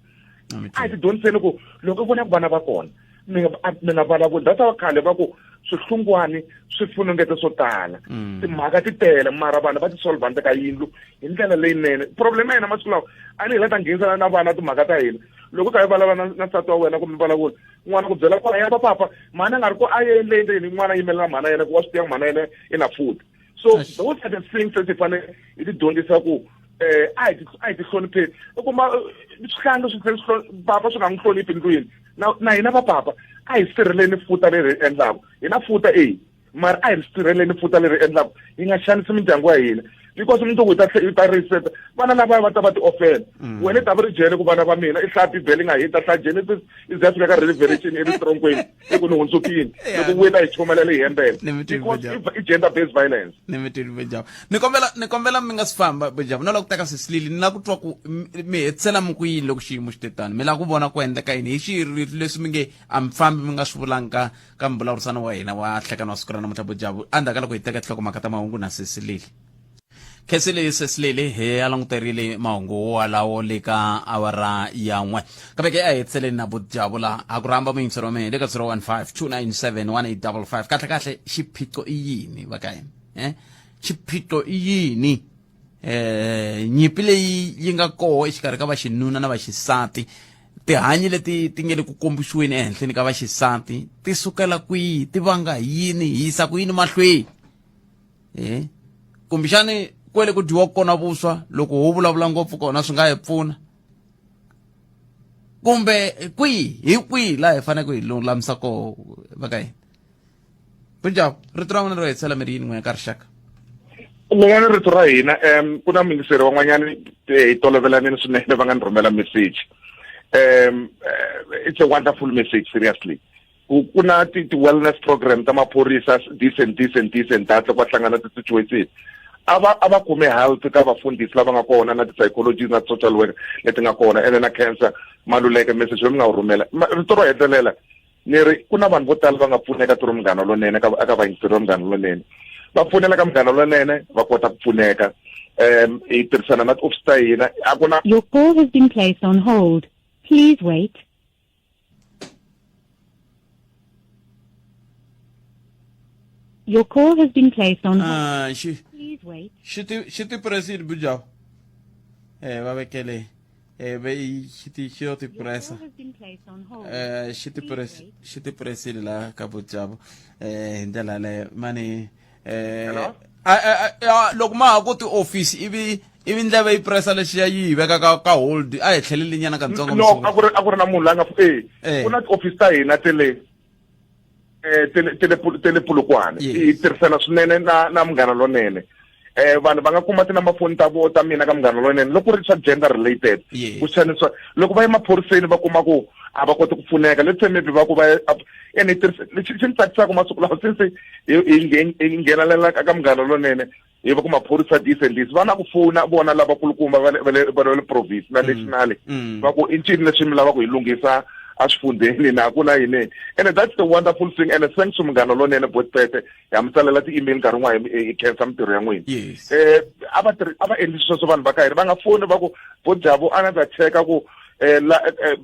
A hi ti dyondziseni ku loko u vona ku vana va kona, mi nga vulavuli. That's why khale va ku swihlungwani swi funengete swo tala. Timhaka ti tele, mara vanhu va ti solve handle ka yindlu hi ndlela leyinene. Problem ya hina masiku lawa, a ni hi la ta nghenisela na vana timhaka ta hina. Loko u kha i vulavula na nsati wa wena kumbe vulavula, n'wana ku byela kwala ya va papa mhani a nga ri ku a ye le n'wana yimelela mhana yena ku wa swi tiva mhana yena i na futa. So those are the things leti hi fanele hi ti dyondzisa ku a hi ti hlonipheni. U kuma swihlangi swi tlhela papa swi nga n'wi hloniphi ndlwini. Na hina vapapa a hi sirheleni futa leri hi endlaka. Hi na futa e, mara a hi ri sirheleni futa leri endlaka, hi nga xanisi mindyangu ya hina, because mundzuku hi ta reset vana lava va ta va ti ofela. Wena i ta va ri jele ku vana va mina i hlaya Bibele i nga hita hlaya Genesis, i za fika ka Revelation i ri tronkweni, i ku ni hundzukini. Loko vuye ta hi chumelela hi hembela because i gender based violence. Ni mi twile, Bejava. Ni kombela mi nga si famba, Bejava, no lava ku teka Sesilili. Ni lava ku twa ku mi hetisela mi ku yini loko xiyimo xi te tano. Mi lava ku vona ku endleka yini hi xirilo leswi mi nge a mi fambi mi nga swi vulanga ka mbulavurisano wa hina wa hlekano wa siku ra namuntlha, Bejava, endzhaku ka loko hi teka tinhlokomhaka ta mahungu na Sesilili. Khensile Sesilili, hi ya languterile mahungu walawo le ka awara ya 1. Kambe ke a hetiseleni na Bujavo la a ku rhamba muyingiseri wa mina le ka 015 297 1855. Kahle kahle xiphiqo i yini va ka hina? Xiphiqo i yini? Nyimpi leyi yi nga koho exikarhi ka vaxinuna na vaxisati, tihanyi leti ti nge le ku kombisiweni ehenhleni ka vaxisati, ti sukela kwihi, ti vanga yini, hi yisa ku yini mahlweni? Kumbexani kwele ku dyiwa kona vuswa, loko ho vulavula ngopfu kona swi nga hi pfuna, kumbe kwihi, hi kwihi laha hi faneleke hi lulamisa koho va ka hina? Punjab, rito ra n'wina ro hetisela mi ri yini n'wina ka rixaka? Mina ni rito ra hina, ku na muyingiseri van'wanyani hi tolovelanini swinene va nga ni rhumela message. It's a wonderful message, seriously. Ku ku na ti ti wellness program ta maphorisa this and this and this and that loko va hlangana ti-situation a va a va kume health ka vafundhisi lava nga kona na ti-psychologist na social worker leti nga kona ene na cancer maluleke message loyi mi nga wu rhumela rito ro hetelela ni ri ku na vanhu vo tala va nga pfuneka ti ri munghana lonene ka eka vayingiseri va munghana lonene va pfunela ka munghana lonene va kota ku pfuneka um hi tirhisana na tiofisi ta hina a ku na Your call has been placed on hold. Please wait. Your call has been placed on hold. Ah, xi Please wait. xi ti xi ti presile bujawu eh va vekele eh ve xi ti xi yo ti Your pressa call has been placed on hold. eh xi ti press xi ti presile la ka bujawu eh hi ndlela yaleyo mani eh Hello? a loko ma ha ku tiofisi ivi ivi ndleve yi pressa lexiya yi yi veka ka ka hold a hi tlheleli nyana katsongo no a ku ri a ku ri na munhu la nga eh Eh. ku na tiofisi ta hina tele eh tele tele tele Polokwane Yes. hi tirhisana swinene na na munghana lonene eh vanhu va nga kuma tinumber phone ta vo ta mina ka munghana lonene loko ku ri swa gender related Yes. ku xanisiwa loko va ya emaphoriseni va kuma ku a va koti ku pfuneka let's say maybe va ku va ya ene hi tirhisa lexi xi ni tsakisaka masiku lawa since hi hi hi nghenelela ka munghana lonene hi va ku maphorisa this and this va na ku fona vona lavakulukumba va le va le va le province na national va ku i ncini leswi mi lavaka hi lunghisa eswifundzheni na ku na yini and that's the wonderful thing and thanks to munghana lonene botpete ha mi tsalela ti-email nkarhi wun'wana hi khensa mintirho ya n'wina Yes. eh a va tirhi a va endli sweswo vanhu va ka hina va nga foni va ku bo Jabu a na ta cheka ku eh la eh,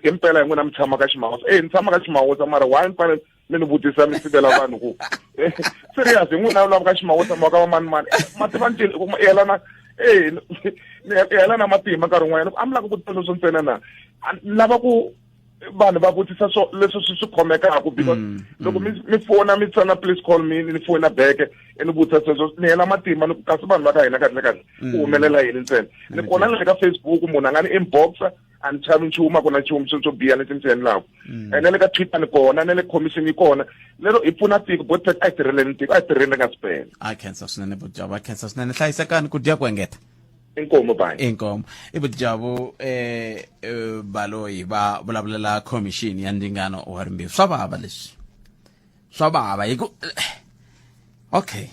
hi mpela hi n'wina mi tshama ka ximawusa eh ni tshama ka ximawusa mara why ni fanele mi ni vutisa mi sivela vanhu ku eh, serious hi n'wina lava ka ximawusa ma ka va mani mani ma tiva ncini ku yelana eh ni yelana matimba nkarhi wun'wanyana a mi lava ku vutisa sweswo ntsena na A ni lava ku vanhu va vutisa swo leswi swi swi khomekaka because loko mi mi fona mi tsana please call me ni fona back ni vutisa sweswo ni hela matimba ni ku kasi vanhu va ka hina kahle kahle ku humelela yini ntsena ni kona na le ka Facebook munhu a nga ni inboxa a ni chavi nchumu a ku na nchumu swo swo biha lexi ni xi endlaka ene na le ka Twitter ni kona na le commission yi kona lero hi pfuna tiko bo a hi tirheleni tiko a hi tirheni ri nga si pela a khensa swinene bojava a khensa swinene hlayisekani ku dya ku engeta inkomo bayi inkomo ibujabo eh eh, baloyi va vulavulela commission ya ndzingano wa rimbewu swa vava leswi swa vava hi ku okay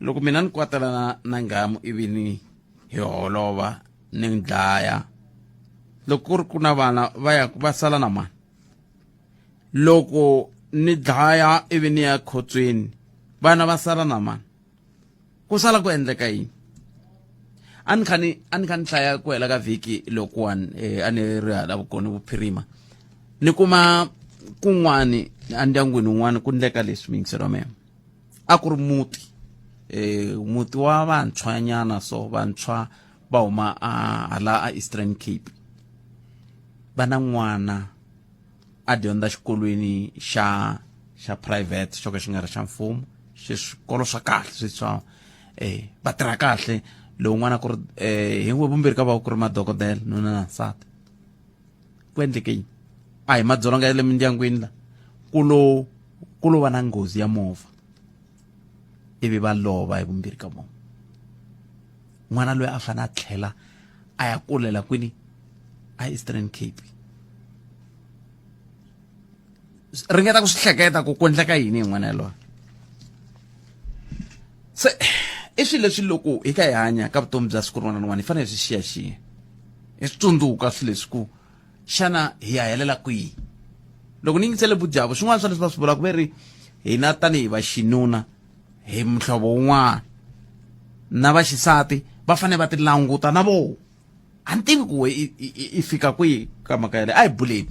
loko mina ni kwatela na, na nghamu ivi ni hi holova ni n'wi dlaya loko ku ri ku na vana va ya va sala na mani loko ni dlaya ivi ni ya khotsweni vana va sala na mani ku sala ku endleka yini a ni kha ni a ni kha ni hlaya ku hela ka vhiki lokuwani eh, a ni ri hala vukoni vuphirima ni kuma kun'wani endyangwini wun'wani ku ndleka leswi miyingiselo wa mina a ku ri muti eh muti wa vantshwanyana so vantshwa va huma a hala a Eastern Cape va na n'wana a dyondza xikolweni xa xa private xo ka xi nga ri xa mfumo xi swikolo swa kahle swi swa eh va tirha kahle lowun'wana ku ri eh hi vumbirhi ka va ku ri madokodela nuna na nsati ku endleke yini a hi madzolonga ya le mindyangwini la ku lo ku lo va na nghozi ya movha ivi va lova hi vumbirhi ka vona n'wana loyi a fanele a tlhela a ya kulela kwini a Eastern Cape ringeta ku swi hleketa ku ku endleka yini hi n'wana yaloye se i swilo leswi loko hi kha hi hanya ka vutomi bya siku rin'wana na rin'wana hi fanele hi swi xiyaxiya hi swi tsundzuka swilo leswi ku xana hi ya helela kwihi loko ni yingisele vujavu swin'wana swa leswi va swi vulaka ve ri hina tanihi va xinuna hi muhlovo wun'wana na va xisati va fanele va ti languta na voho a ni tivi ku we i fika kwihi ka mhaka yaleyo a hi buleni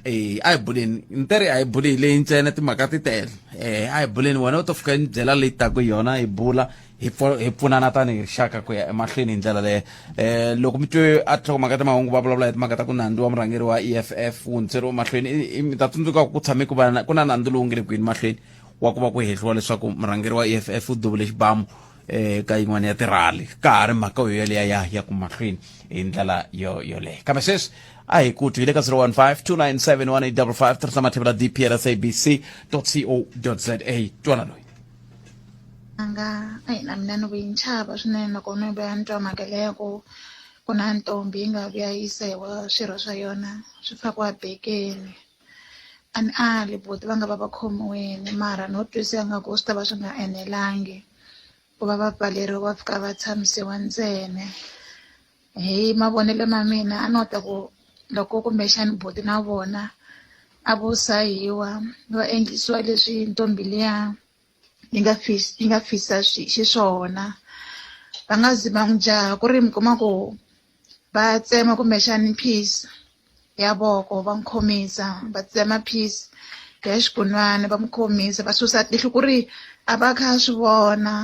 eh a hi buleni ni teri a hi buleni leyi ntsena timhaka ti tele eh a hi buleni wena u to fika ni byela leyi taku hi yona hi bula hi hi pfunana tanihi rixaka ku ya emahlweni hi ndlela leyo eh loko mi twe a tlhoko ta mahungu va vulavula hi timhaka ta ku nandzu wa murhangeri wa EFF wu hundziseriwe mahlweni mi ta tsundzuka ku tshame ku va ku na nandzu lowu nge le kwini mahlweni wa ku va ku hehliwa leswaku murhangeri wa EFF u duvule xibamu eh ka yin'wana ya tirhali ka ha ri mhaka yo yaleya ya ya ku mahlweni hi ndlela yo yoleyo kambe sweswi a hi ku twi hi le ka 015 297 1855 tirhisa mathevula dplsabc co za twana loyi anga eyi na mina ni vuyi ni chava swinene loko ni vuya ni twa mhaka leya ku ku na ntombi yi nga vuya yi sewa swirho swa yona swi fakiwa bekeni. A ni ali buti va nga va va khomiwile mara no twisisa nga ku swi ta va swi nga enelangi ku va va pfaleriwa va fika va tshamisiwa ntsena. Hi mavonelo ma mina a no ta ku loko kumbexani buti na vona a vo sahiwa va endlisiwa leswi ntombi liya yi nga yi nga fisa xiswona va nga zi va n'wi jaha ku ri mi kuma ku va tsema kumbexani piece ya voko va n'wi khomisa va tsema piece ya xikunwana va n'wi khomisa va susa tihlo ku ri a va kha a swi vona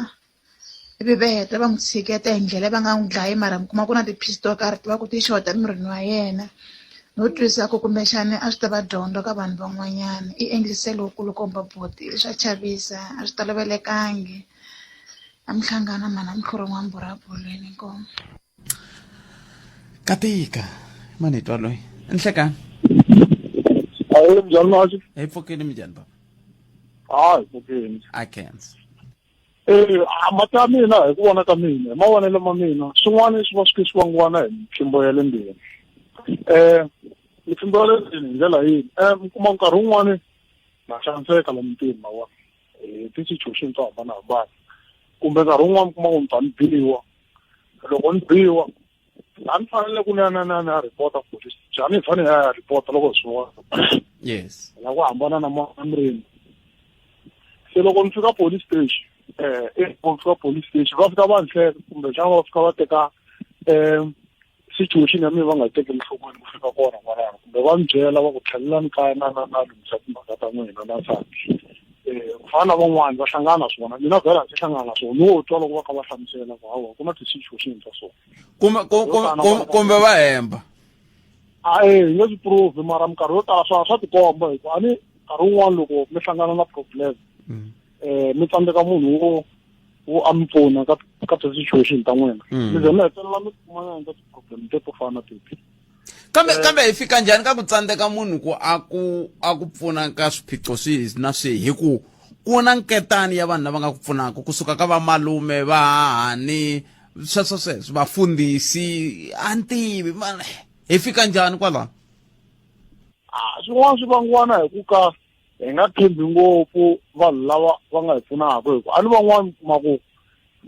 ivi va heta va n'wi tshiketa hi ndlela va nga n'wi dlayi mara mi kuma ku na ti-piece to karhi ti va ku ti xota emirini wa yena no twisisa ku kumbexani a swi ta va dyondzo ka vanhu van'wanyana i endlise lowukulukumba buti swa chavisa a swi tolovelekangi a mi hlangana mhana mhluri n'wamburabulweni inkomu katika mani hi twa loyi nhlekani Ayi njhani Mashi? hi pfukile minjhani baba Hayi pfukile. I can't Eh, mhaka ya mina hi ku vona ka mina hi mavonelo ma mina swin'wana swi va swi swi vangiwa hi mipfimbo ya le ndzeni um mipfimbo ya le ndzeni hi ndlela yini um mi kuma nkarhi wun'wani na xaniseka lomu mutini ma vona hi ti-situation to hambanahambana kumbe nkarhi wun'wani mi kuma ku ni ta ni biwa loko ni biwa a ni fanele ku na na na na report police njhani hi fanele hi ya report loko hi swi vona yes la ku hambana na mirini se loko ni fika police station eh loko ni fika police station va fika va ni hleka kumbexana va fika va teka um situation ya mina va nga yi tekeli enhlokweni ku fika kona kwalano kumbe va ni byela va ku tlhelelani kaya na na na lunghisa timhaka ta n'wina na nsati um ku fana na van'wani va hlangana na swona mina vhela ndzi hlangana na swona ni wo twa loko va kha va hlamusela ku hawa ku na ti-situation ta so kumbe kumbe va hemba a e hi nge swi prove mara minkarhi yo tala swa swa tikomba hikuva a ni nkarhi wun'wani loko mi hlangana na problem um mi tsandzeka munhu wo wo a mi pfuna ka ka ti-situation ta n'wina mi ze mi hetelela mi kuma na endla ti-problem teto fana na teti kambe kambe hi fika njhani ka ku tsandzeka munhu ku a ku a ku pfuna ka swiphiqo swihi na swihi hi ku ku na nketani ya vanhu lava nga ku pfunaka kusuka ka vamalume vahahani sweswo sweswo vafundhisi a ni tivi mani hi fika njhani kwalano a swin'wana swi vangiwa na hi ku ka hi nga tshembi ngopfu vanhu lava va nga hi pfunaka hi ku a ni van'wana mi kuma ku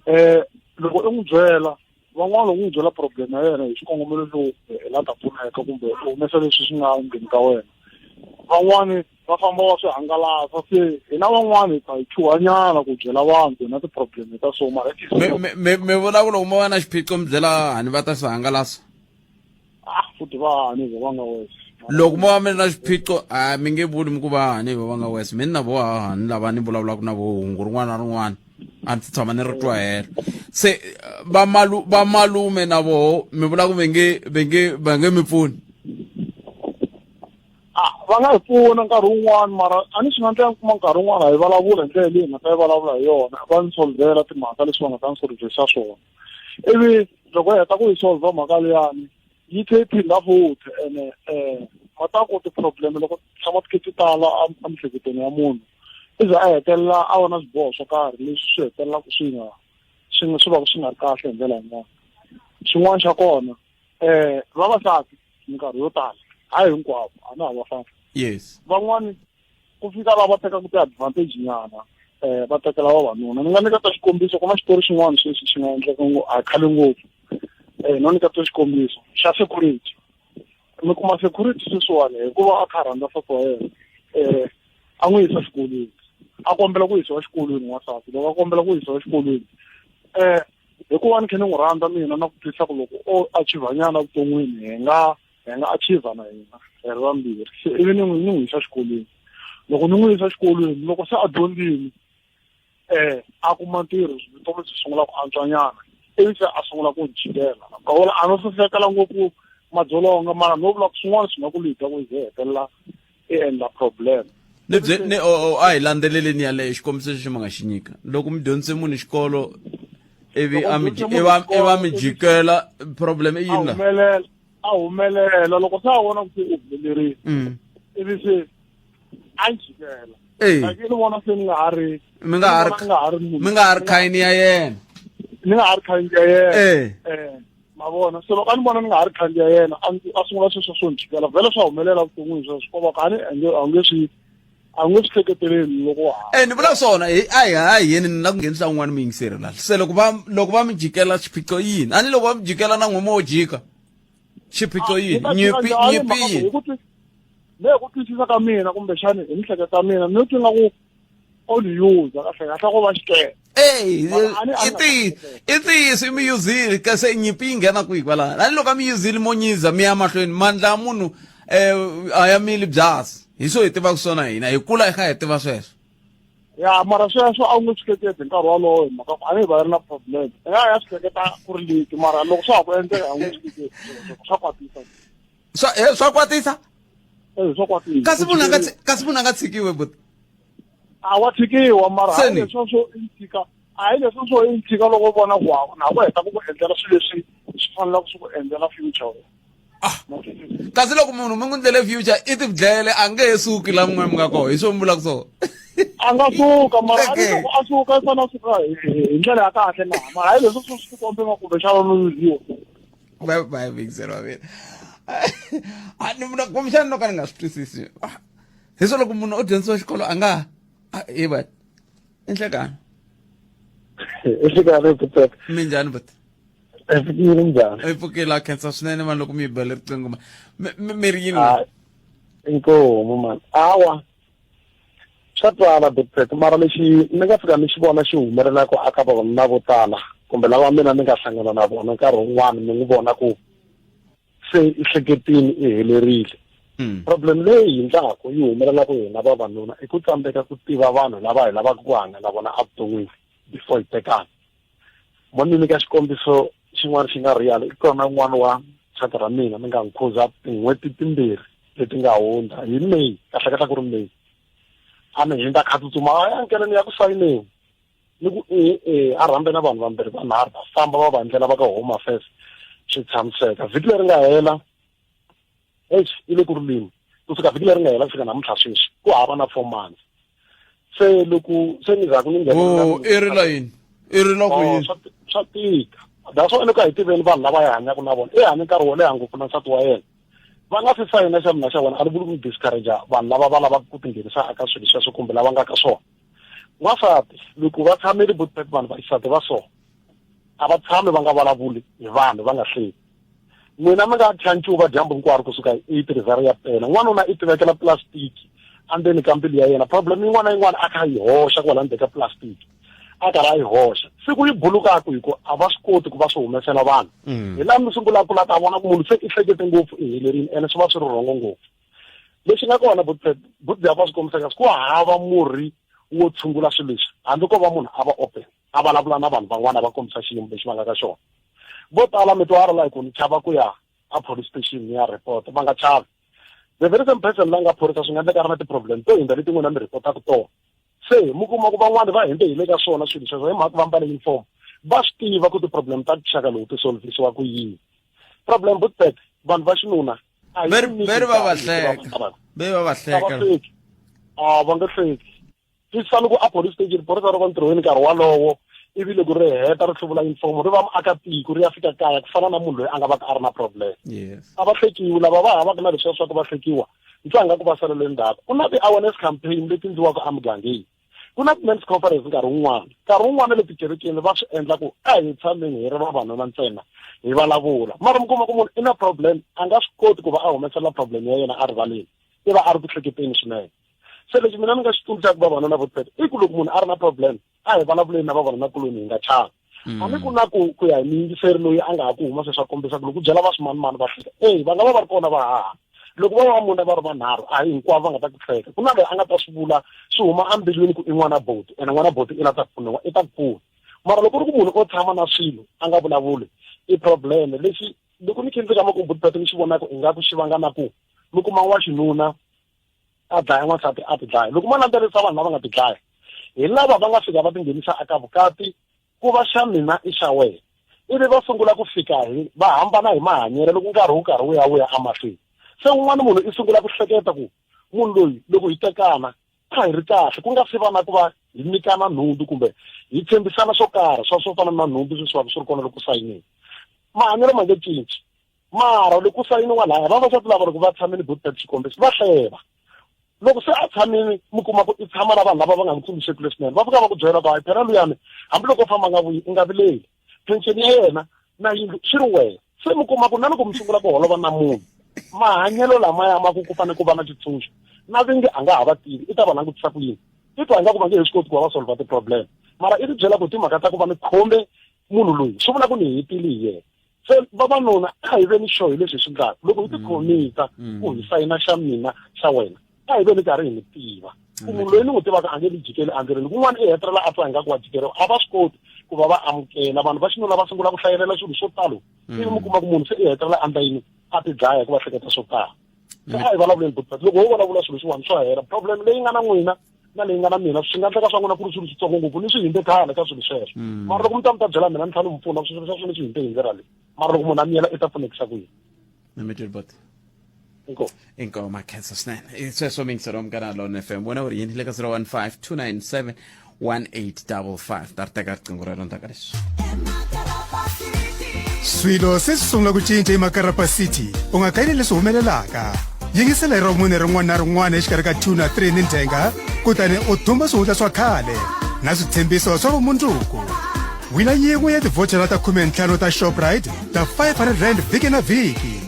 um loko i n'wi byela van'wana loko u n'wi byela problem ya yena hi xikongomelo xo hi la ta pfuneka kumbe u humesa leswi swi nga ndzeni ka wena van'wani va famba va swi hangalasa se hina van'wani hi ta hi chuhanyana ku byela vanhu ku hi na ti-problem ta so mara mi vula ku loko mo va na xiphiqo mi byela hani va ta swi hangalasa ah futhi va hani va nga wese loko mo va mi ri na xiphiqo a mi nge vuli mi ku va hani va nga wese mi ni na vo hahani lava ni vulavulaka na vo hungu rin'wana na rin'wana a ndzi tshama ni ri twa helo se vamalu vamalume na voho mi vula ku ve nge ve nge va nge mi pfuni a va nga hi pfuna nkarhi wun'wani mara a ni swi nga ndlela kuma nkarhi wun'wana hi vulavula hi ndlela leyi hi nga ta yi vulavula hi yona va ni solvela timhaka leswi va nga ta ni solvisa swona ivi loko hi heta ku yi solva mhaka liyani yi tlhe yi phindha futhi ene um ma ta ku ti-problem loko tshama ti khe ti tala emiehleketweni ya munhu i ze a hetelela a vona swiboho swo karhi leswi swi hetelelaka swi nga swi nga swi va swi nga ri kahle hi ndlela yin'wana xin'wana xa kona um vavasati minkarhi yo tala hayi hinkwavo a na ha va fana yes van'wani ku fika lava tekaka ti-advantage nyana um va tekela vavanuna ni nga nyiketa xikombiso ku na xitori xin'wana sweswi xi nga endleka a khale ngopfu um no nyiketa xikombiso xa security mi kuma security sweswiwani hikuva a kha a rhandza nsati wa yena um a n'wi yisa xikolweni a kombela ku yisiwa xikolweni n'wansati loko a kombela ku yisiwa xikolweni um hikuva ni khe ni n'wi rhandza mina na ku twisisa ku loko o achivhanyana evuton'wini hi nga hi nga achiever na hina hi ri vambirhi se ivi ni n'wi ni n'wi yisa xikolweni loko ni n'wi yisa xikolweni loko se a dyondzile um a kuma ntirho vutomi byi sungula ku antswanyana ivi se a sungula ku jikela kavula a no hlohletela ngopfu madzolonga mara no vula ku swin'wana swi nga ku lida ku ze hetelela i endla problem ni bye ni o a hi landzeleleni yaleyo xikombiso xexo mi nga xi nyika loko mi dyondzise munhu xikolo ivi a mi ivi a mi jikela problem i yini la a humelela loko se a vona ku se u humelerile mm. ivi se a jikela like ni vona se ni nga ha ri mi nga ha ri mi nga ha ri khayini ya yena ni nga ha ri khayini ya yena eh. Ma vona, se loko a ni vona ni nga ha ri khandziya yena, a a sungula sweswo swo ni jikela. Vhele swa humelela vuton'wini sweswo, ko va ku a ni a nge a nge swi a nge swi hleketeleli loko wa ha. E ni vula swona hi a hi a hi yeni ni la ku nghenisa un'wana muyingiseri la se loko va loko va mi jikela xiphiqo yini a ni loko va mi jikela na n'we mo jika xiphiqo Ah, yini ni ta jika nyimpi njhani nyimpi mhaka ku yini hi ku twi- me hi ku twisisa ka mina kumbexani hi mihleketo ya mina ni twi nga ku o ni user kahle kahle ko va xikele Ey, Mara a ni- a i ni ntiyiso i ntiyiso i mi yuzile kasi nyimpi yi nghena kwihi kwalano a ni loko a mi yuzile mo nyiza mi ya mahlweni mandla ya munhu um a ya mili byasi hi swo hi tivaka swona hina hi kula hi kha hi tiva sweswo ya mara sweswo a wu nge swi hleketi hi nkarhi wolowo hi mhaka ku a ni va ri na problem i nga ya swi hleketa ku ri leti mara loko swa ha ku endleka a wu nge swi hleketi sweswo swa kwatisa swa eh, swa kwatisa eh swa kwatisa kasi munhu a nga kasi munhu a nga tshikiwe but a wa tshikiwa mara Seni. hayi leswo swo i tshika a hi leswo swo i tshika loko u vona ku wa na ku heta ku ku endlela swilo leswi swi fanelaka swi ku endlela future Ah. kasi loko munhu mi n'wi ndlele future i tibdlele a nge he suki la min'we mi nga kona hi swo mi vulaka swona a nga suka mara a Okay. ni loko a suka i fanele a suka hi hi ndlela ya kahle na mara hayi leswo swo swi tikombe nga kumbexana no yuziwa bye bye mixer wa mina a ni vula kumbexana no ka ni nga swi twisisi Ah, hi swo loko munhu o dyondzisiwa xikolo a nga ha i va i nhlekani i nhlekani buteka minjhani but i pfukile njhani i pfukile a khensa swinene mani loko mi yi bele riqingho ma mi ri yini inkomu mani awa swa twala butpet mara lexi ni nga fika ni xi vona xi humelelaka aka vavanuna vo tala kumbe lava mina ni nga hlangana na vona nkarhi wun'wana ni n'wi vona ku se i hleketini i helerile hmm. problem leyi hindlaku yi humelelaka hina vavanuna i ku tsandzeka ku tiva vanhu lava hi lavaka ku hanya na vona evuton'wini before hi tekana mo ni nyika xikombiso xin'wana xi nga real i kona un'wana wa xaka ra mina ni nga n'wi khuza tin'hweti timbirhi leti nga hundza hi may kahle kahle ku ri may a ni hindza kha tsutsuma a ya nkele ni ya ku sayineni ni ku e e a rhambe na vanhu vambirhi vanharhu va famba va va ndlela va ka home affairs swi tshamiseka vhiki leri nga hela eish yi le ku rileni kusuka vhiki leri nga hela ku fika namuntlha sweswi ku hava na four months se loko se ni zaku ni nghena oh, i rila yini i rila ku oh, yini swa tika that's why loko a hi tiveni vanhu lava hi hanyaka na vona i hanye nkarhi wo leha ngopfu na nsati wa yena va nga si sayina xa mina xa vona a ni vuli ku discourage vanhu lava va lavaka ku tinghenisa eka swilo sweswo kumbe lava nga ka swona n'wansati loko va tshamile botpet vanhu va xisati va so a va tshami va nga vulavuli hi vanhu va nga hleki n'wina mi nga thya ncuva dyambu hinkwaro kusuka hi eight ri za ri ya pela n'wanuna i tivekela plastiki endzeni ka mbilu ya yena problem yin'wana na yin'wana a kha yi hoxa kwala ndzeni ka plastiki a karhi a yi hoxa siku yi bulukaku hi ku a va swi koti ku va swi humesela vanhu mm. hi laha mi sungulaka la ta vona ku munhu se i hlekete ngopfu i helerile ene swi va swi ri rhongo ngopfu lexi nga kona butbya va swi kombisaka ku hava murhi wo tshungula swilo leswi hambi ko va munhu a va open a vulavula na vanhu van'wana va kombisa xiyimo lexi va nga ka xona vo tala mi twa like ni chava ku ya a police station ni ya report va nga chavi the very same person la nga phorisa swi nga endleka ri na ti-problem to hundza leti n'wina mi reportaka tona se mi kuma ku van'wani va hinde hi le ka swona swilo sweswo hi mhaka va mbale uniform va swi tiva ku ti-problem ta xaka lowu ti solvisiwa ku yini problem butbet vanhu va xinuna veri va va hleka ve va va hleka a va nge hleki twisisa loko a police station phorisa ro va ntirhweni nkarhi walowo ivi loko ri heta ri hluvula uniform ri va muakatiko ri ya fika kaya ku fana na munhu loyi a nga va ka a ri na problem a va hlekiwi lava va havaka na leswiya swa ku va hlekiwa ntwa nga ku va salele ndzhaku ku na ti-awareness campaign leti ndliwaka emugangeni ku na ti-men's conference nkarhi wun'wana nkarhi wun'wana le tikerekeni va swi endla ku a hi tshameni hi ri vavanuna ntsena hi vulavula mara mi kuma ku munhu i na problem a nga swi koti ku va a humesela problem ya yena a rivaleni i va a ri ku hleketeni swinene se lexi mina ni nga xi tsundzuxaka vavanuna vo tete i ku loko munhu a ri na problem a hi vulavuleni na vavanunakuloni hi nga chavi mm. hambi ku na ku ku ya hi muyingiseri loyi a nga ha ku huma se swa kombisa ku loko byela va swimanimani va hleka eyi va nga va va ri kona va haha loko va va mune va ri vanharhu a hi hinkwavo va nga ta ku hleka ku na loyi a nga ta swi vula swi huma embilwini ku i n'wana boti ene n'wana boti i la ta pfuniwa i ta ku pfuna mara loko ku ri ku munhu o tshama na swilo a nga vulavuli i problem lexi loko ni khendzeka makumbu ni xi vonaka ingaku xi vanga na ku mi kuma wa xinuna a dlaya n'wansati a tidlaya loko ma landzelerisa vanhu lava nga tidlaya hi lava va nga fika va tinghenisa eka vukati ku va xa mina i xa wena ivi va sungula ku fika hi va hambana hi mahanyelo loko nkarhi wu karhi wu ya wu ya emahlweni se un'wana munhu i sungula ku hleketa ku munhu loyi loko hi tekana a hi ri kahle ku nga si va na ku va hi nyikana nhundzu kumbe hi tshembisana swo karhi swa swo fana na nhundzu sweswi va swi ri kona loko sayinini. Mahanyelo ma nge cinci. Mara loko ku sayiniwa laya vavasati lava loko va tshamile botpet xikombiso va hleva. Loko se a tshamile mi kuma ku i tshama na vanhu lava va nga n'wi tsundzuxeki leswinene va fika va ku byela ku hayi phela luyani hambiloko o famba a nga vuyi u nga vileli pension ya yena na yindlu swi ri wena se mi kuma ku na loko mi sungula ku holova na munhu mahanyelo lamaya ma ku ku fanele ku va na xitshunxo na vingi a nga ha va tivi i ta va langutisa ku yini i twa ingaku va nge he swi koti ku va va solva ti-problem mara i ti byela ku timhaka ta ku va ni khome munhu loyi swi vula ku ni hetile hi yena se vavanuna a hi veni sure hi leswi hi swi endlaka loko hi tikhomisa ku hi sayina xa mina xa wena a hi veni karhi hi mi tiva ku munhu loyi ni n'wi tivaka a nge ni jikeli endleleni kun'wana i hetelela a twa ingaku wa jikeriwa a va swi koti ku va va amukela vanhu va xinuna va sungula ku hlayelela swilo swo talo ivi mi kuma ku munhu se i hetelela a endla yini a ti dlaya hikuva hleketa swo tala se a hi vulavuleni but loko ho vulavula swilo swin'wana swa hela problem leyi nga na n'wina na leyi nga na mina swi nga endleka swa n'wina ku ri swilo switsongo ngopfu ni swi hindze khale ka swilo sweswo mara loko mi ta mi ta byela mina ni tlhela ni mi pfuna swilo swa swona swi hindze hi ndlela leyi mara loko munhu a miyela i ta pfunekisa ku yini Namitiribot. Inkomu. Inkomu makhensa swinene. Sweswo mingiselo Munghana Lona FM. Wena u ri yini le ka 015 297 1855. Ta ri teka riqingho rero ndzhaku ka leswi. Swilo se swi sungula ku cinca eMakarapa City. U nga kayeli leswi humelelaka. Yingisela hi Ravumune rin'wana na rin'wana exikarhi ka 2 na 3 ni ndzhenga kutani u thumba swihundla swa khale na switshembiso swa vumundzuku. Wina yin'we ya tivhochara ta 15 ta Shoprite ta 500 rand vhiki na vhiki.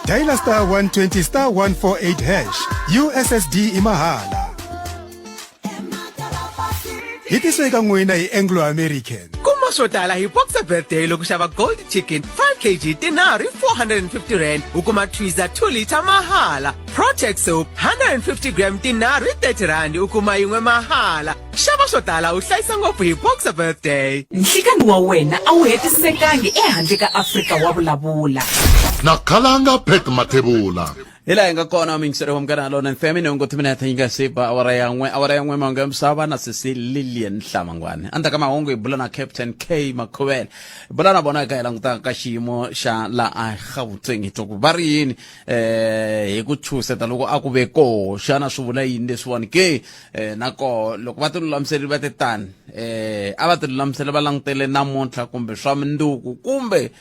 Dayila star 120 star 148 hash USSD i mahala. Hi tisiwe eka n'wina hi Anglo American. Kuma swo tala hi Boxer Birthday loko xava Gold Chicken 5 kg tinharhu hi 450 rand u kuma Twiza 2 liter mahala. Protex Soap 150 gram tinharhu hi 30 rand u kuma yin'we mahala. Xava swo tala u hlayisa ngopfu hi Boxer Birthday. Nhlikanhi wa wena a wu hetisekangi ehandle ka Afrika wa vulavula. Na khalanga Pat Mathebula. Hi laha hi nga kona muyingiseri wa Munghana Lona FM nhungu timinete yi nga se ba awara ya n'we awara ya n'we mahungu ya misava na sesi Lilian Hlamangwani endzhaku ka mahungu hi bula na Captain K Makhuvele hi bula na vona hi ka hi langutaka ka xiyimo xa laha Gauteng hi twa ku va ri yini eh hi ku chuseta loko a ku ve koho xana swi vula yini leswiwani ke eh na koho loko va ti lulamiserile va te tani eh a va ti lulamisele va langutele namuntlha kumbe swa minduku kumbe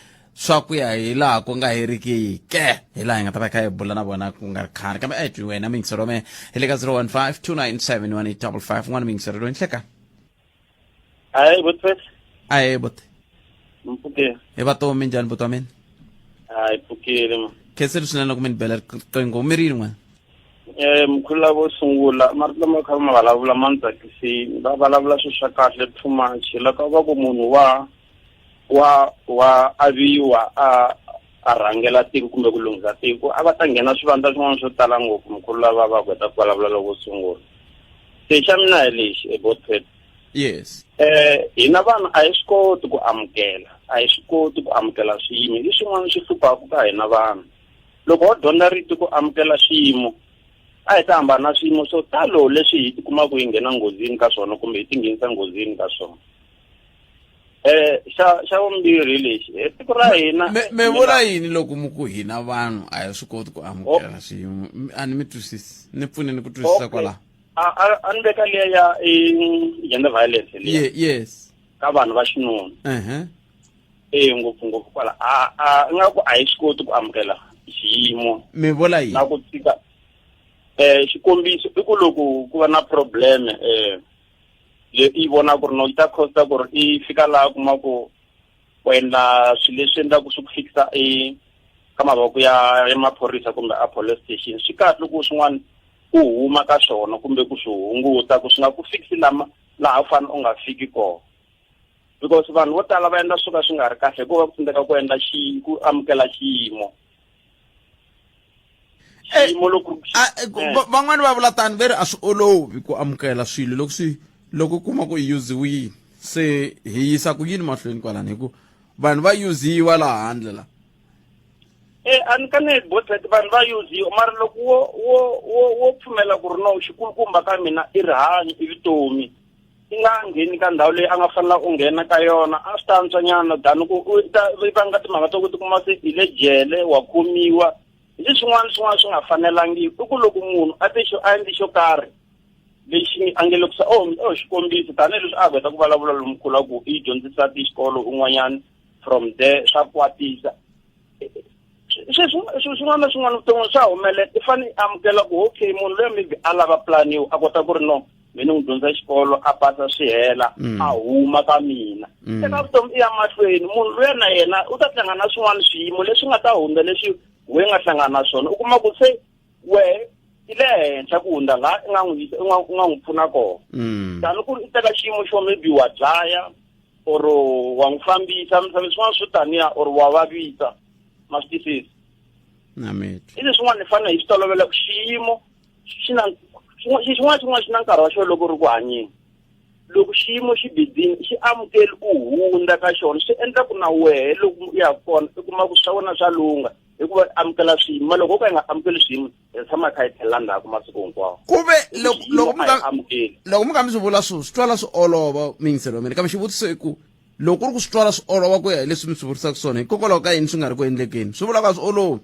swa ku ya hi laha ku nga heriki ke hi laha hi nga ta va kha hi bula na vona ku nga ri khale kambe a hi twi wena miyingisero me hi le ka 015 297 1855 n'wana miyingisero loyi nhleka Hayi botpet. Ahe bote. Mpfukile. Hi va tomi njhani buti wa mina? Hayi pfukile ma. Khensile swinene loko mi ni bela riqingho mi ri yini n'wana? Eh mkhulu lavo sungula marito lama kha ma vulavula ma ni tsakisini va vulavula swilo swa kahle too much loko va ku munhu wa wa wa aviwa a a rhangela tiko kumbe ku lunghisa tiko a va ta nghena swivandla swin'wana swo tala ngopfu mkhulu lava va heta ku vulavula loko sungula se xa mina hi lexi ebotpet yes eh hina vanhu a hi swi koti ku amukela a hi swi koti ku amukela swiyimo hi swin'wana swi hluphaka ka hina vanhu loko ho dyondza rito ku amukela swiyimo a hi ta hambana na swiyimo swo talo leswi hi tikumaka hi nghena nghozini ka swona kumbe hi tinghenisa nghozini ka swona eh xa xa vumbirhi lexi eh, tiko ra hina me vula yini loko mu ku hina vanhu a hi swi koti ku amukela oh. swiyimo a ni mi twisisi ni pfuneni ku twisisa kwalaho a ni veka liya ya gender violence liya yes ka vanhu va xinuna uh-huh. e ngopfu ngopfu kwala a a nga ku a hi swi koti ku amukela xiyimo mi vula yini na ku tshika eh xikombiso i ku loko ku va na problem eh le i vona ku ri no yi ta costa ku ri i fika laha kuma ku ku endla swilo leswi endlaku swi ku fikisa e ka mavoko ya ya maphorisa kumbe a police station swi kahle loko swin'wana u huma ka swona kumbe ku swi hunguta ku swi nga ku fikisi lama laha u fanele u nga fiki kona because vanhu vo tala va endla swo ka swi nga ri kahle hikuva ku tsandzeka ku endla xi ku amukela xiyimo Eh, xiyimo loko eh, eh. van'wani va vula tani ve ri a swi olovi ku amukela swilo loko swi loko u kuma ku i yuziwile se hi yisa ku yini mahlweni kwalani hi ku vanhu va yuziwa laha handle la e a ni kaneti botlet vanhu va yuziwa mara loko wo wo wo wo pfumela ku ri no xikulukumba ka mina i rihanyo i vutomi i nga ngheni ka ndhawu leyi a nga fanela u nghena ka yona a swi ta antswanyana than ku u ta vanga timhaka to ku tikuma se i le jele wa khomiwa hi leswin'wana swin'wana swi nga fanelangiki i ku loko munhu a te xo a endli xo karhi lexi a nge loko oh, oh xikombiso tanihileswi a heta ku vulavula lomkhulu a ku i dyondzisa ti xikolo un'wanyana From there swa kwatisa. Sweswi swin'wana na swin'wana vuton'wini swa humelela, i fanele i amukela ku okay, munhu loyi maybe a lava plan yo a kota ku ri no, mina n'wi dyondza xikolo a pasa swi hela, a huma ka mina. Eka vutomi i ya mahlweni, munhu luya na yena u ta hlangana na swin'wana swiyimo leswi nga ta hundza leswi we nga hlangana na swona, u kuma ku se wehe i le henhla ku hundza laha i nga n'wi yisa, u nga n'wi pfuna kona. Tani ku ri i teka xiyimo xo maybe wa dlaya or wa n'wi fambisa misaveni, swin'wana swo taniya, or wa vavisa, ma swi twisisa? Na mitwa. I leswin'wana ni fanele hi swi tolovela ku xiyimo xi na xin'wana, xin'wana xi na nkarhi wa xona loko ri ku hanyeni. Loko xiyimo xi bidini, xi amukeli u hundza ka xona, swi endla ku na wehe loko u ya kona u kuma ku swa wena swa lungha, hikuva amukela swiyimo. Loko u ka i nga amukeli swiyimo, hi tshama hi kha hi tlhelela ndzhaku masiku hinkwawo. Ku ve loko loko mi a hi amukeli. Loko mi kha mi swi vula swi twala swi olova, miyingiselo wa mina, kambe xivutiso i ku loko ku ri ku swi twala swi olova ku ya hi leswi mi swi vurisaka swona, hikokwalaho ka yini swi nga ri ku endlekeni? Swi vula ku a swi olovi.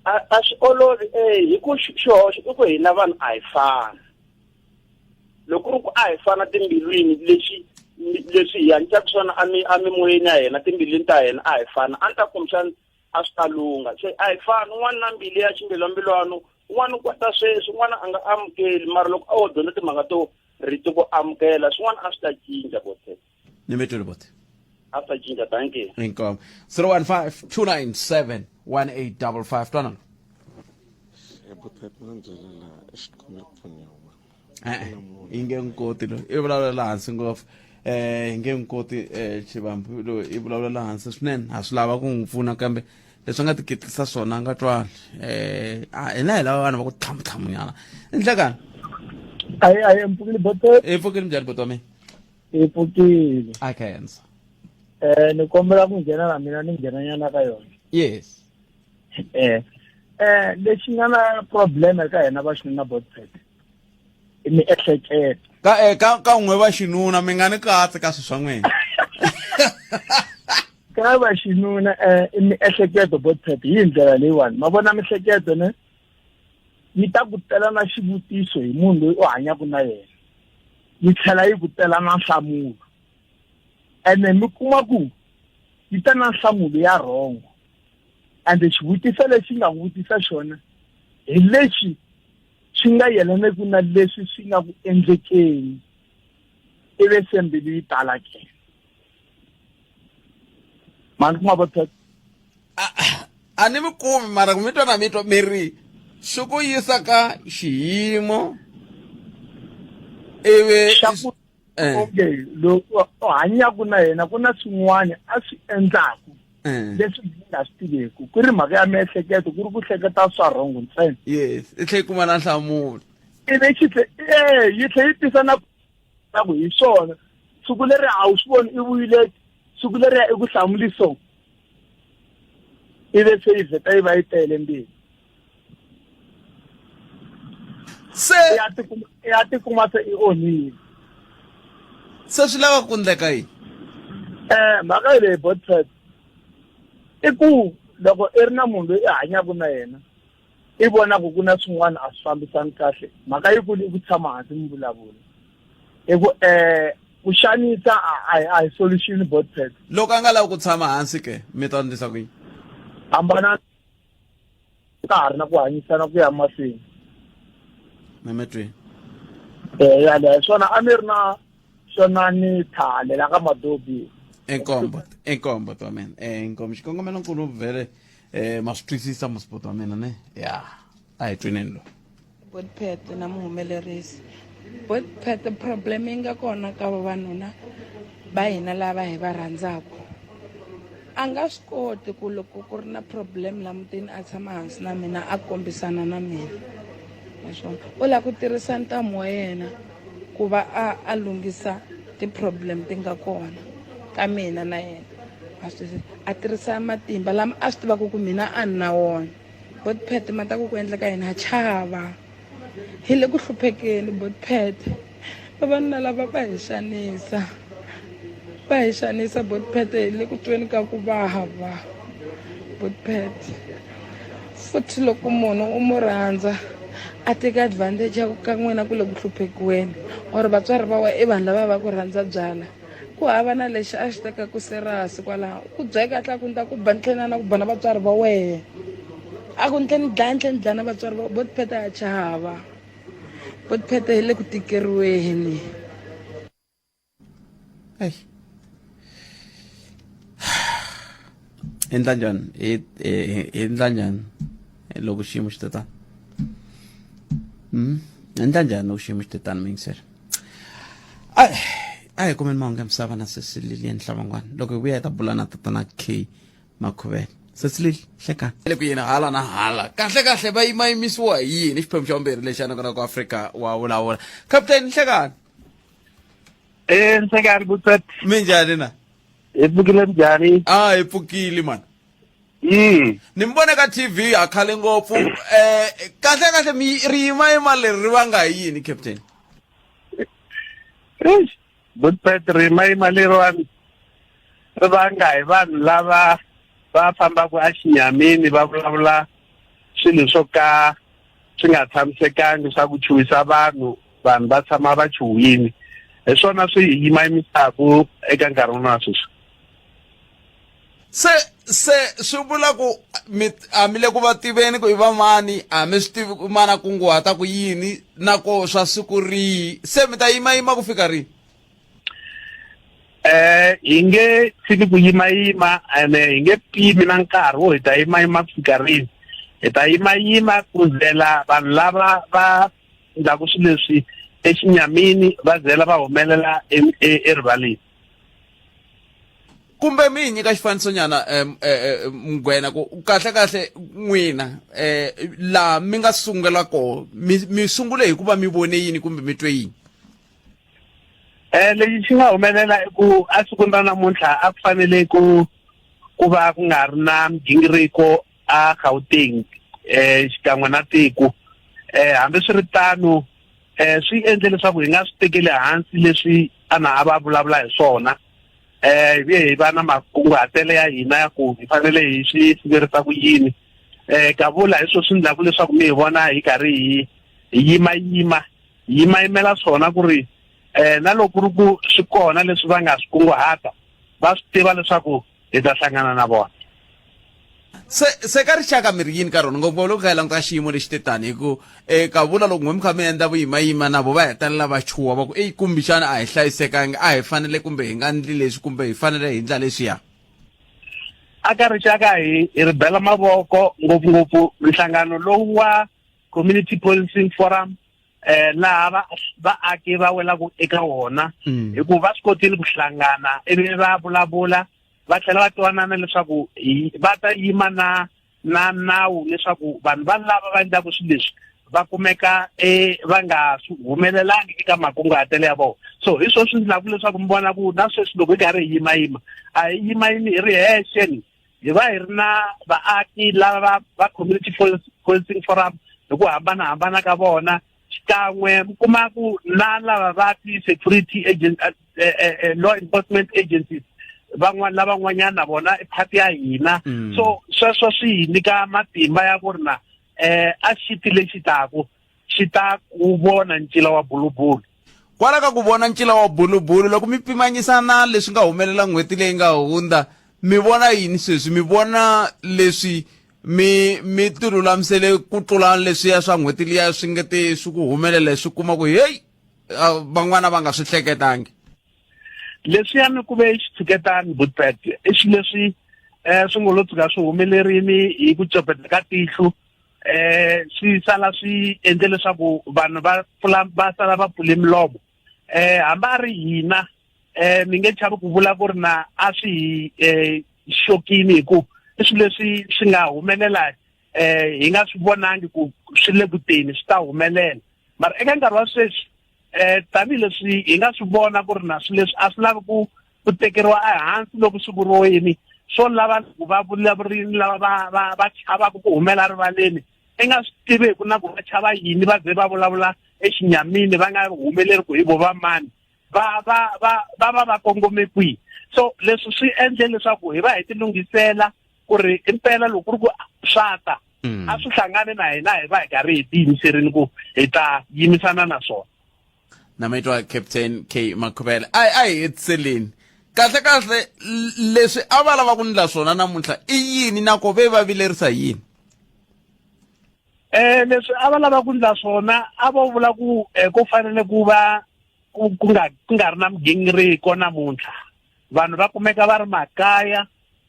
A swi olovi eh, hi ku xihoxo i ku hina vanhu a hi fani. Loko ku ri ku a hi fana timbilwini, leswi hi hanyisaka swona emimoyeni ya hina, timbilwini ta hina a hi fana, a ni ta kumbexana a swi ta lungha. Se a hi fani, un'wana na mbilu ya ximbilwambilwano, un'wana u kwata sweswi, un'wana a nga amukeli, mara loko a wo dyondza timhaka to rito ku amukela, swin'wana a swi ta cinca bote. Ni mi twile bote. A swi ta cinca, thank you. Inkomo. 015 297 1855, twanana. Bote, mina byela laha i xikombelo ku pfuniwa. E-e, yi nge n'wi koti loyi i vulavula hansi ngopfu, yi nge n'wi koti Chivambu loyi i vulavula hansi swinene. Ha swi lava ku n'wi pfuna, kambe leswi a nga tiketlisa swona a nga twali. A hina hi lava vanhu va ku tlhamutlhamunyana nhlekani. Ayi ayi, mpfukile bote. I pfukile njhani bote wa mina? I pfukile. A khensa. Ni kombela ku nghena na mina, ni nghena nyana ka yona. Yes. Lexi nga na problem eka hina va xinuna botpet i miehleketo. Ka n'we va xinuna mi nga ni katsi ka swi swa n'wina. Ka va xinuna i miehleketo botpet, hi ndlela leyiwani ma vona miehleketo ne yi ta ku tela na xivutiso hi munhu loyi u hanyaka na yena, yi tlhela yi ku tela na nhlamulo, ene mi kuma ku yi ta na nhlamulo ya wrong, and xivutiso lexi nga vutisa xona hi lexi xi nga yelaneki na leswi swi nga ku endlekeni, ivi se mbilu yi tala ke mani kuma va. A ni mi kumi, mara ku mi twa na mi twa mi ri swi ku yisa ka xiyimo ivi Xa ku okay, loko u hanyaka na yena ku na swin'wana a swi endlaku leswi mi nga swi tiveku, ku ri mhaka ya miehleketo, ku ri ku hleketa swa rhongo ntsena. Yes, i tlhe yi kuma na nhlamulo. Ivi xi tlhe yi tlhe yi tisa na ku hi swona siku leri a wu swi voni i vuyile siku leriya i ku hlamuli so, ivi se yi vheta yi va yi tele mbilu. Se ya tikuma se i onhile. Se swi lava ku ndleka yini? Mhaka yi leyi botpet i ku loko i ri na munhu loyi i hanyaka na yena, i vonaku ku na swin'wana a swi fambisani kahle, mhaka yikulu i ku tshama hansi mi vulavula, i ku ku xanisa a hi solution botpet. Loko a nga lavi ku tshama hansi ke, mi ta endlisa ku yini? Hambana ka ha ri na ku hanyisana ku ya mahlweni. Memetweni. Yaleyo swona a mi ri na swona ni thale la ka madobi. Inkombo, inkombo to mina, inkombo xikongomelo nkulu vhele ma swi twisisa musipoto wa mina ne ya a hi twineni lo. Botpet na muhumelerisi Botpet, problem yi nga kona ka vavanuna va hina lava hi va rhandzaka, a nga swi koti ku loko ku ri na problem la mutini a tshama hansi na mina a kombisana na mina, naswona u lava ku tirhisa ntamu wa yena ku va a lunghisa ti-problem ti nga kona ka mina na yena. A swi a tirhisa matimba lama a swi tivaka ku mina a ni na wona. Botpet, ma ta ku ku endleka yini? Ha chava, hi le ku hluphekeni Botpet. Vavanuna lava va hi xanisa, va hi xanisa Botpet, hi le ku tweni ka ku vava Botpet. Futhi loko munhu u mu rhandza a teka advantage ya ku ka n'wina ku le ku hluphekiweni, or vatswari va wena i vanhu lava va ku rhandza byala. Ku hava na lexi a xi tekaku serious kwalaho. U ku byela kahle a ku ni ta ku ba ni tlhela na ku ba na vatswari va wehe. A ku ni tlhela ni dlaya ni tlhela ni dlaya na vatswari va Bot Pete a chava. Bot Pete hi le ku tikeriweni. Hey. Endla njhani? Hi endla njhani loko xiyimo xi te tano? Endla njhani loko xiyimo xi te tano muyingiseri? A a hi kumeni mahungu ya misava na sesi Lilian Hlavangwana. Loko hi vuya hi ta bula na tatana K Makhuvele. Sesi Lili, hlekani. Le ku yini hala na hala. Kahle kahle va yimayimisiwa hi yini xiphemu xa vumbirhi lexi a ku Afrika wa vulavula. Captain hlekani. Eh, nhlekani Butset. Minjhani na? Hi pfukile njhani? Ah, hi pfukile man. Ni mi vone ka TV a khale ngopfu. Eh, kahle kahle mi ri yimayima leri ri vanga hi yini Captain? Eish, Butset ri yimayima leriwani ri vanga hi vanhu lava va fambaka exinyamini va vulavula swilo swo ka swi nga tshamisekangi swa ku chuhisa vanhu vanhu va tshama va chuhwini hi swona swi hi yimayimisaka eka nkarhi wun'wana sweswi se se swi vula ku mi a mi le ku va tiveni ku i va mani a mi swi tivi ku mana kunguhata ku yini na ko swa siku rihi se mi ta yimayima ku fika rini eh hi nge tshiki ku yimayima ene hi nge pimi na nkarhi wo hi ta yimayima ku fika rini hi ta yimayima ku zela vanhu lava va endlaku swilo leswi exinyamini va zela va humelela erivaleni kumbe mi hi nyika xifanisonyana um mugwena ku kahle kahle n'wina um laha mi nga sungula koho mi mi sungule hi ku va mi vone yini kumbe mi twe yini eh lexi xi nga humelela i ku esikwini ra namuntlha a ku fanele ku ku va ku nga ri na migingiriko a Gauteng eh xikan'we na tiko eh hambiswiritano eh swi endle leswaku hi nga swi tekeli hansi leswi ana a va vulavula hi swona eh hi vuye hi va na makunguhatelo ya hina ya ku hi fanele hi swi siverisa ku yini eh kavula hi swo swi endlaku leswaku mi hi vona hi karhi hi hi yimayima hi yimayimela swona ku ri eh na loko ku ri ku swi kona leswi va nga swi kunguhata va swi tiva leswaku hi ta hlangana na vona se se ka rixaka mi ri yini ka rona ngopfu loko kha hi languta xiyimo lexi te tani hi ku um ka vula loko n'we mi kha mi endla vuyimayima na vo va hetelela va chuha va ku eyi kumbexana a hi hlayisekangi a hi fanele kumbe hi nga ndli leswi kumbe hi fanele hi ndla leswiya a ka rixaka hi hi ri bela mavoko ngopfungopfu nhlangano lowu wa community policing forum eh laha va vaaki va welaka eka wona mm. hikuva va swi kotile ku hlangana ivi va vulavula va tlhela va twanana leswaku va ta yima na na nawu leswaku vanhu va lava va endlaka swilo leswi va kumeka e va nga humelelangi eka makunguhatelo ya vona so hi swona swi ndlaku leswaku mi vona ku na sweswi loko hi karhi hi yimayima a hi yimayimi hi ri hexe ni hi va hi ri na vaaki lava va va community policing forum hi ku hambanahambana ka vona xikan'we mi kuma ku na lava va ti-security agent eh, eh, eh, law enforcement agencies van'wana lavan'wanyana na vona i part ya hina mm. so sweswo swi hi nyika matimba ya ku ri na um a xiti lexi taku xi ta ku vona ncila wa bulubulu kwala ka ku vona ncila wa bulubulu loko mi pimanyisa na leswi nga humelela n'hweti leyi nga hundza mi vona yini sweswi mi vona leswi mi mi ti lulamisele ku tlula leswiya swa n'hweti liya swi nge ti swi ku humelela swi kuma ku heyi van'wana va nga swi hleketangi leswiyani ku ve xitshuketani butpet i swilo leswi um swi ngo lo tshuka swi humelerini hi ku copeta ka tihlo eh swi sala swi endle leswaku vanhu va pfula va sala va pfule milomo eh hambi a ri hina eh mi nge chavi ku vula ku ri na a swi hi eh xokini hi ku i swilo leswi swi nga humelela eh hi nga swi vonangi ku swi le ku teni swi ta humelela mara eka nkarhi wa sweswi eh tanihileswi hi nga swi vona ku ri na swilo leswi a swi lavi ku ku tekeriwa ehansi loko swi vuriwini swo lava ku va vulavurini lava va va va chavaka ku humela rivaleni i nga swi tivi ku na ku va chava yini va ze va vulavula exinyamini va nga humeleri ku hi vo va mani va va va va va va kongome kwihi so leswi swi endle leswaku hi va hi tilunghisela ku ri impela loko ku ri ku swa ta mm. a swi hlangane na hina hi va hi karhi hi tiyimiserini ku hi ta yimisana na swona na mitwa captain k makhuvele a a hi hetiseleni Kahle kahle leswi a va lava ku ndla swona namuntlha i yini na ko ve va vilerisa yini? Eh leswi a va lava ku ndla swona a vo vula ku eh, ku fanele ku va ku ku nga ku nga ri na migingiriko namuntlha vanhu va kumeka va ri makaya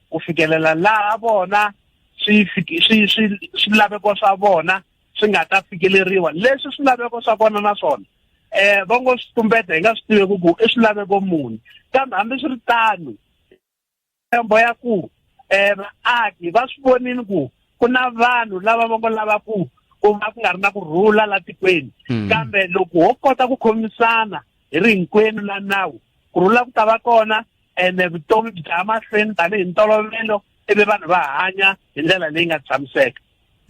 ku fikelela laha vona swi swi swi swilaveko swa vona swi nga ta fikeleriwa leswi swilaveko swa kona na swona eh va ngo swi tumbeta hi nga swi tiveki ku i swilaveko muni kambe hambi swi ri tano ntshembo ya ku eh vaaki va swi vonini ku ku na vanhu lava va ngo lava ku ku va ku nga ri na ku rhula la tikweni hmm. kambe loko ho kota ku khomisana hi ri hinkwenu la nawu ku rhula ku ta va kona ene vutomi byi ta ya mahlweni tanihi ntolovelo ivi vanhu va hanya hi ndlela leyi nga tshamiseka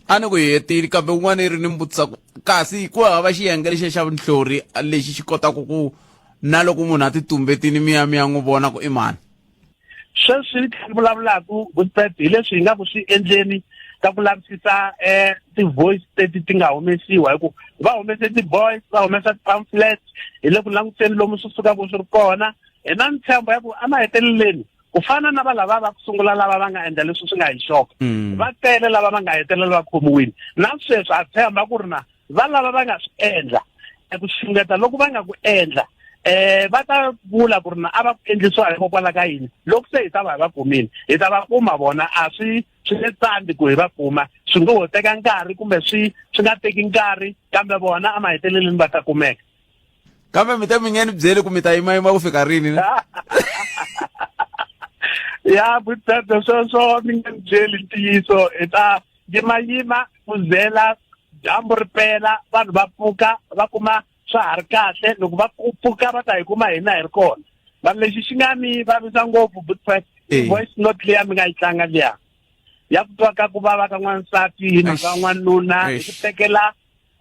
a ni ku hetile kambe un'wana yi ri ni mbutisa ku kasi ku hava xiyenge lexiya xa vunhlori lexi xi kotaka ku na loko munhu a ti tumbetini mi ya mi ya n'wi vona ku i mani sweswi ni tlhela vulavulaka Goodbet hi leswi hi nga ku swi endleni ka ku lavisisa um ti-voice teti ti nga humesiwa hi ku va humese ti-voice va humesa ti-pamphlets hi le ku langutiseni lomu swi sukaka swi ri kona hi na ntshembo ya ku emaheteleleni ku fana na valava va ku sungula lava va nga endla leswi swi nga hi xoka mm. va tele lava va nga hetelela va khomiwile na sweswi a tshemba ku ri na va lava va nga swi endla eku xungeta loko va nga ku endla eh va ta vula ku ri na a va ku endlisiwa hikokwalaho ka yini loko se hi ta va hi va kumile hi ta va kuma vona a swi swi nge tsandzi ku hi va kuma swi ngo ho teka nkarhi kumbe swi swi nga teki nkarhi kambe vona emaheteleleni va ta kumeka kambe mi ta mi nge ni byeli ku mi ta yimayima ku fika rini ne ya butete sweswo mi nge ni byeli ntiyiso hi ta yimayima ku zela dyambu ri pela vanhu va pfuka va kuma swa ha ri kahle loko va pfuka va ta hi kuma hina hi ri kona vanhu lexi xi nga ni vavisa ngopfu butfet voice note liya mi nga yi tlanga liya ya ku twa ka ku vava ka n'wansati hi mhaka n'wanuna hi ku tekela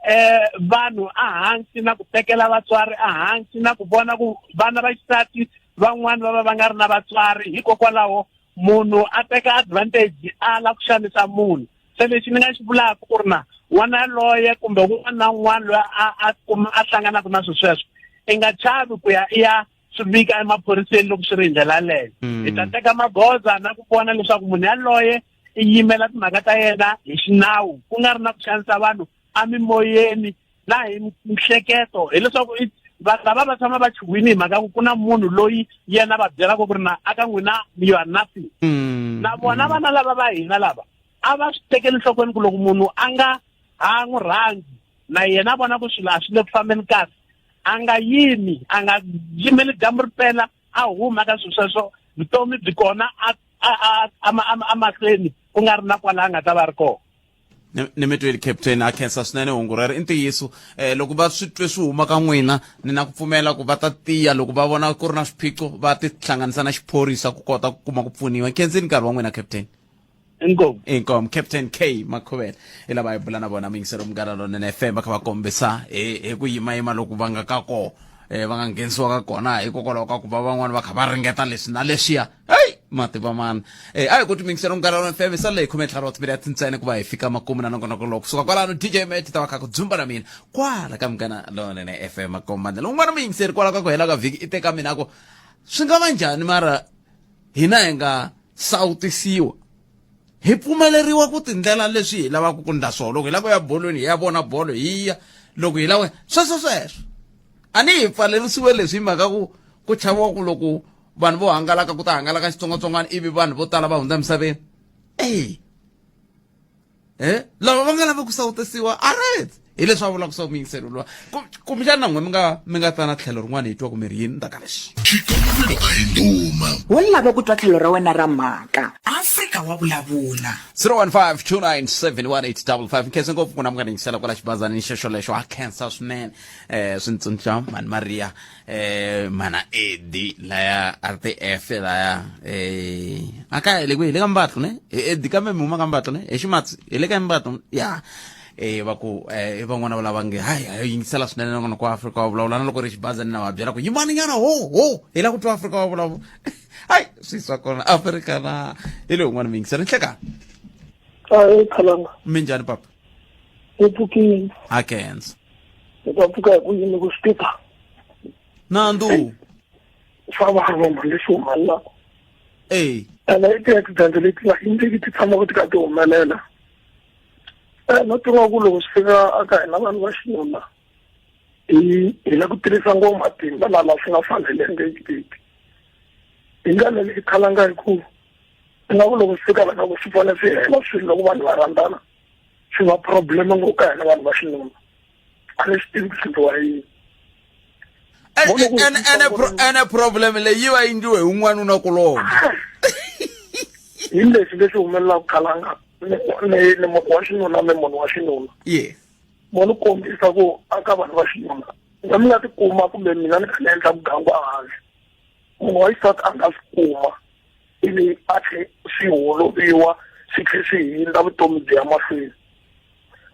eh vanhu ehansi na ku tekela vatswari ehansi na ku vona ku vana va xisati van'wani va va va nga ri na vatswari hikokwalaho munhu a teka advantage a la ku xanisa munhu se lexi ni nga xi vulaka ku ri na n'wana yaloye kumbe un'wana na un'wana loyi a a kuma a hlanganaka na swilo sweswo i nga chavi ku ya i ya swi vika emaphoriseni loko swi ri hi ndlela yaleyo mm. hi ta teka magoza na ku vona leswaku munhu yaloye i yimela timhaka ta yena hi xinawu ku nga ri na ku xanisa vanhu emimoyeni na hi mihleketo hileswaku vanhu lava va tshama va chuhwini hi mhaka ku ku na munhu loyi yena va byelaka ku ri na aka n'wina you are nothing mm, na vona mm. vana lava va hina lava a va swi tekeli nhlokweni ku loko munhu a nga ha n'wi rhandzi na yena a vona ku swilo a swi le ku fambeni kahle a nga yimi a nga yimeli dyambu ri pela a huma ka swilo sweswo vutomi byi kona a emahlweni ku nga ri na kwala a nga ta va ri kona ni mi tweli captain a khensa swinene hungu rero i ntiyiso um loko va swi twe swi huma ka n'wina ni na ku pfumela ku va ta tiya loko va vona ku ri na swiphiqo va tihlanganisa na xiphorisa ku kota ku kuma ku pfuniwa khensini nkarhi wa n'wina captain inkomu inkomu captain k makhuvela hi lava hi bula na vona muyingiselo munghana lonene fm va kha va kombisa hi hi ku yimayima loku va nga ka kona um va nga nghenisiwa ka kona hikokwalaho ka ku va van'wani va kha va ringeta leswi na leswiya heyi mativa mani eh a hi ku timiyingiselo munghana lonene fm sale hi khume ntlhanu wa timinete ntsena ku va hi fika makumu na nongonoko lowu kusuka kwalano dj met ta va kha ku dzumba na mina kwala ka munghana lonene fm makombandlela un'wana muyingiseri kwala ka ku hela ka vhiki i teka mina ku swi nga va njhani mara hina hi nga sawutisiwa hi pfumeleriwa ku tindlela leswi hi lavaka ku ndla swona loko hi lava ku ya bolweni hi ya vona bolo hi ya loko hi lava sweswo sweswo a ni hi pfalerisiwe leswi hi mhaka ku ku chaviwa ku loko vanhu vo hangalaka ku ta hangalaka xitsongwatsongwana ivi vanhu vo tala va hundza emisaveni eyi eh lava va nga lavi ku sawutisiwa aret hi leswi a vulaka swa muyingiselo luwa kumbexana na n'we mi nga mi nga ta na tlhelo rin'wana hi twa ku mi ri yini ni ta ka leswi xikongomelo a hi ndhuma Wo lava ku twa tlhelo ra wena ra mhaka. Afrika wa vulavula. 015-297-1855 nkhensa ngopfu ku na mi nga ni yingisela kwala xibazanini xexo lexo a khensa swinene eh swi ntsundzuxa mhani maria eh mana edi laya rtf laya eh aka le kwihi le ka mbatlo ne Eh, edi kambe mi huma ka mbatlo ne hi ximatsi hi le ka mbatlo ya eh va ku eh i van'wana va lava nge hayi hayi yingisela swinene nongonoko wa Afrika wa vulavula na loko ri xibazani na va byela ku yimani nyana ho ho hi la ku twa Afrika wa vulavula hayi swi swa kona Afrika na hi le un'wana mi yingisela nhlekani Ayi khalanga minjhani papa hi pfukile a khensa hi ta pfuka hi ku yini ku swi tika nandzu Swa vava mhani leswi humelelaka. Ey. Ene i ti-accident leti nga endleki ti tshamaka ti kha ti humelela. No tiva ku loko swi fika aka hina vanhu va xinuna hi hi la ku tirhisa ngopfu matimba laha laha swi nga fanelangiki. Hi ndlela leyi khalanga hi ku ingaku loko swi fika la ka ku swi fanele swi hela swilo loko vanhu va rhandzana swi va problem ngopfu ka hina vanhu va xinuna. A ni swi tivi ku swi endliwa yini. Ene problem leyi yi va yi endliwe hi n'wanuna kulobye. Hi leswi leswi humelelaka khalanga ni munhu wa xinuna ni munhu wa xinuna. Yes. Mo ni kombisa ku aka vanhu va xinuna na mi nga tikuma kumbe mina ni kha ni endla mugangu ehandle munhu wa xisati a nga swi kuma ivi a tlhe swi holoviwa swi tlhe swi hindza vutomi byi ya mahlweni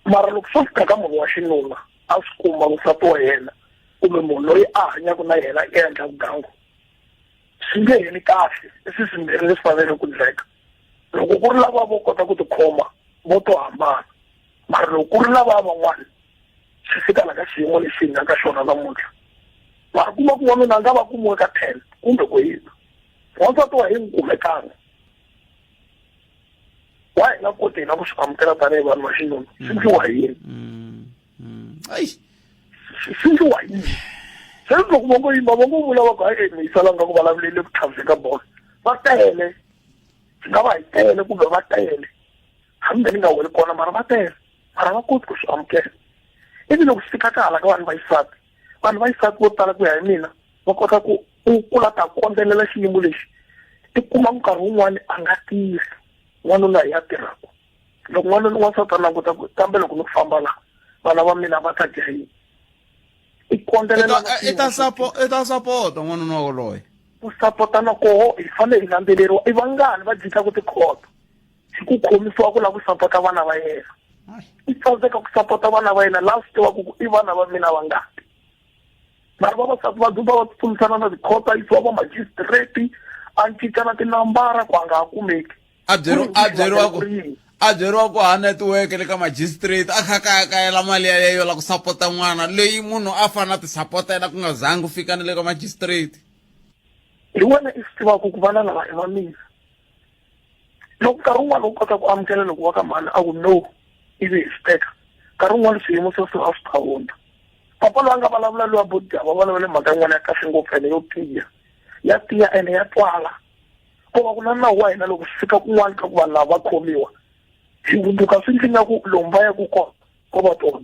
mara loko swo fika ka munhu wa xinuna a swi kuma nsati wa yena kumbe munhu loyi a hanyaka na yena i endla vugangu swi nge heli kahle i swi swimbirhi leswi faneleke ku ndleka loko ku ri lava vo kota ku tikhoma vo to hambana mara loko ku ri lava van'wana swi fika la ka xiyimo lexi hi nga ka xona namuntlha va kuma ku n'wanuna a nga va kumiwe ka 10 kumbe ku hina wansati wa hi n'wi kumekanga wa hi nga koti hina ku swi amukela tanihi vanhu va xinuna swi ndliwa hi yini swi ndliwa hi yini se loko va ngo yima va ngo vula va ku hayi mi yisela nga ku vulavulele ku tlhavise ka bolo va tele swi nga va hi tele kumbe va tele hambi ni nga weli kona mara va tele mara va koti ku swi amukela ivi loko swi fika ka hala ka vanhu va xisati vanhu va xisati vo tala ku ya hi mina va kota ku u kula ta kondzelela xiyimo lexi i kuma nkarhi wun'wani a nga tirhi n'wanuna hi ya tirhaka loko n'wanuna wansati a languta ku kambe loko ni famba la vana va mina va ta dya yini i kondzelela i ta i ta sapota n'wanuna woloye ku sapotana koho hi fanele hi landzeleriwa i vangani va jikaka tikhoto hi ku khomisiwa ku lava ku sapota vana va yena i tsandzeka ku sapota vana va yena laha swi tivaka ku i vana va mina vangati mara vavasati va dzumba va tsutsumisana na tikhoto a yisiwa va magistrate a cinca na tinambara ku a nga ha kumeki a byeriwa ku a byeriwa ku ha network le ka magistrate a kha kayakayela mali yaleyo la ku sapota n'wana leyi munhu a fanele a ti sapotela ku nga zangi ku fika na le ka magistrate hi wena i swi tivaka ku vana lava i va mina loko nkarhi wun'wana u kota ku amukela loko wa ka mhani a ku no ivi hi swi teka nkarhi wun'wana swiyimo sweswo a swi ta hundza papa loyi a nga vulavula loyi a bodya va vulavule mhaka yin'wana ya kahle ngopfu ene yo tiya ya tiya ene ya twala ko va ku na nawu wa hina loko swi fika kun'wana ka ku vanhu lava va khomiwa hi hundzuka swi ndli nga ku lomu va yaku kona ko va tona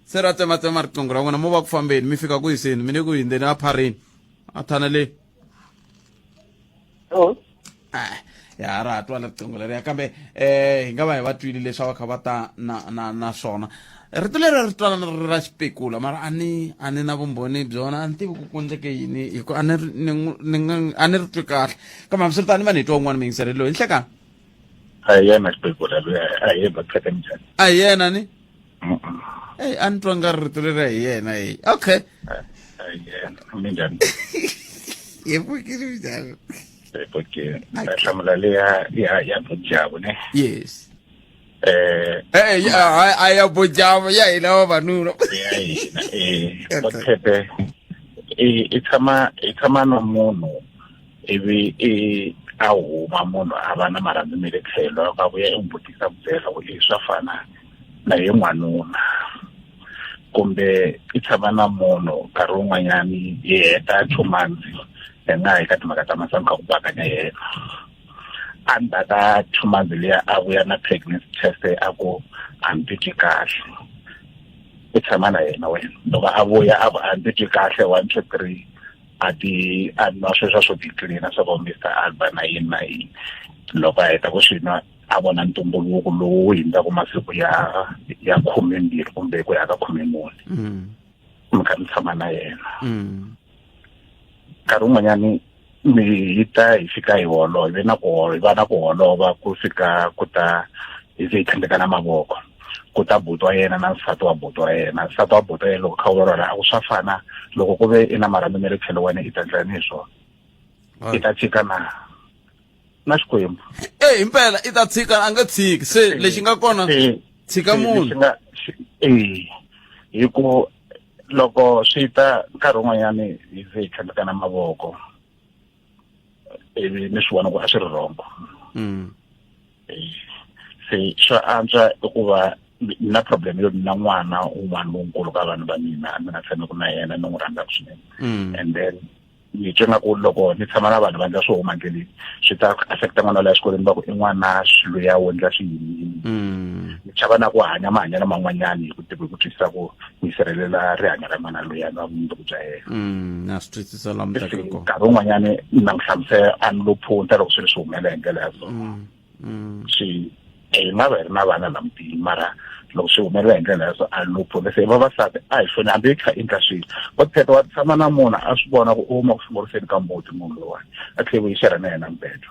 se ra tsematsema riqingho ra n'wina mo va ku fambeni mi fika ku yiseni mi le ku hindzeni a pharini a thaneleni ya ra ha twala riqingho leriya kambe um hi nga va hi va twile leswi a va kha va ta na na na swona rito leri ri twala ri ra xipekula mara a ni a ni na vumbhoni byona a ni tivi ku ku endleke yini hi ku a ni ni ni a ni ri twi kahle kambe hambiswiritano va ni hi twa un'wana muyingiseri loyi nhlekani a hi yena xipekula loyi a hi yena pheka njhani a hi yena ni eyi a ni twa nga ri rito leri a hi yena eyi okay a hi yena minjhani hi pfukile minjhani hi pfukile hlamula leya ya ya bujabu ne yes eh eh a ya bujabu ya hina vavanuna ya hina eh bothepe i tshama i tshama na munhu ivi i a huma munhu a va na marhandzu me le tlhelo a vuya i n'wi vutisa ku byela ku leswi swa fana na ye n'wanuna kumbe i tshama na munhu nkarhi wun'wanyani hi heta 2 months hi nga hi ka timhaka ta masangu kha ku bakanya yena endzhaku ka 2 months liya a vuya na pregnancy test a ku a ni titwi kahle i tshama na yena wena loko a vuya a ku a ni titwi kahle 1 2 3 a ti a nwa sweswa swo ti tlilina swa vo Mr Alba na yini na yini loko a heta ku swi nwa a vona ntumbuluko lowu hundzaka masiku ya 12 kumbe ku ya ka 14 mi kha mi tshama na yena nkarhi wun'wanyani mi hi ta hi fika hi holova hi ve na ku hi va na ku holova ku fika ku ta hi ze hi tlhandlekana mavoko ku ta buti wa yena na nsati wa buti wa yena nsati wa buti wa yena loko kha u vulavula a ku swa fana loko ku ve i na marhambu ma le tlhelo wena i ta endla yini hi swona i ta tshika na Na Xikwembu. E himpela i ta tshika a nga tshiki se lexi nga kona tshika munhu. E hi ku loko swi ta nkarhi wun'wanyani hi ze hi tlhandlekana mavoko ivi ni swi vona ku a swi ri wrong. Se swa antswa i ku va na problem yo na n'wana un'wana lonkulu ka vanhu va mina ni nga tshameki na yena ni n'wi rhandzaka swinene. And then ni twe nga ku loko ni tshama na vanhu va endla swo huma ndleleni swi ta affecta n'wana loyi exikolweni va ku i n'wana swilo ya wo endla swi yini. Ni chava na ku hanya mahanyelo man'wanyani hi ku tiva hi ku twisisa ku ku sirhelela rihanyo ra n'wana loyi na vumundzuku bya yena. Na swi twisisa laha mi taka kona. Nkarhi wun'wanyani na n'wi hlamusela a ni lo phunta loko swilo swi humelela hi ndlela ya so. Swi hi nga va hi ri na vana la mutini mara loko swi humelela hi ndlela ya so a lo phunta. Se vavasati a hi hloni hambi hi kha endla swilo. Va pheta wa tshama na munhu a swi vona ku u huma ku hlongoriseni ka mbuti munhu loyiwani a tlhela vuyi xerha na yena mbedo.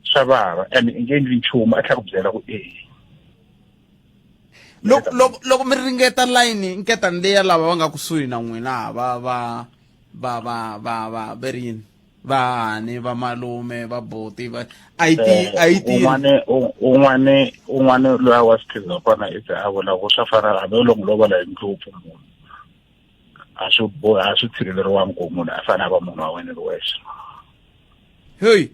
Swa vava and i nge endli nchumu a tlhela ku byela ku e. Loko loko loko mi ringeta line nketani leya lava va nga kusuhi na n'wina va va va va va va ve ri yini? Vahani, va malume, va buti, va a yi ti a yi ti un'wana un'wana un'wana loyi wa swi kona i a vula ku swa fana hambi loko lovola hi ndlopfu munhu a swi bohi a swi tshikileriwangi ku munhu a fanele a va munhu wa wena ri wexe. Hey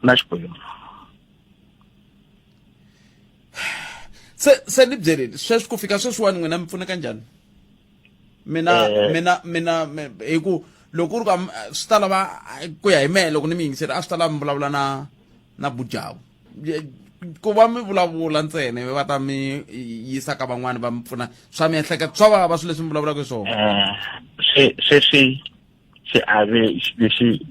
na Xikwembu. Se se ni byeleni sweswi ku fika sweswiwani n'wina mi pfuneka njhani? Mina mina mina hi ku loko ku ri ka swi ta lava ku ya hi mehe loko ni mi yingisela a swi ta lava mi vulavula na na bujawu ku va mi vulavula ntsena va ta mi yisa ka van'wani va mi pfuna swa miehleketo swa vava swilo leswi mi vulavulaka hi swona. Sweswi xiave lexi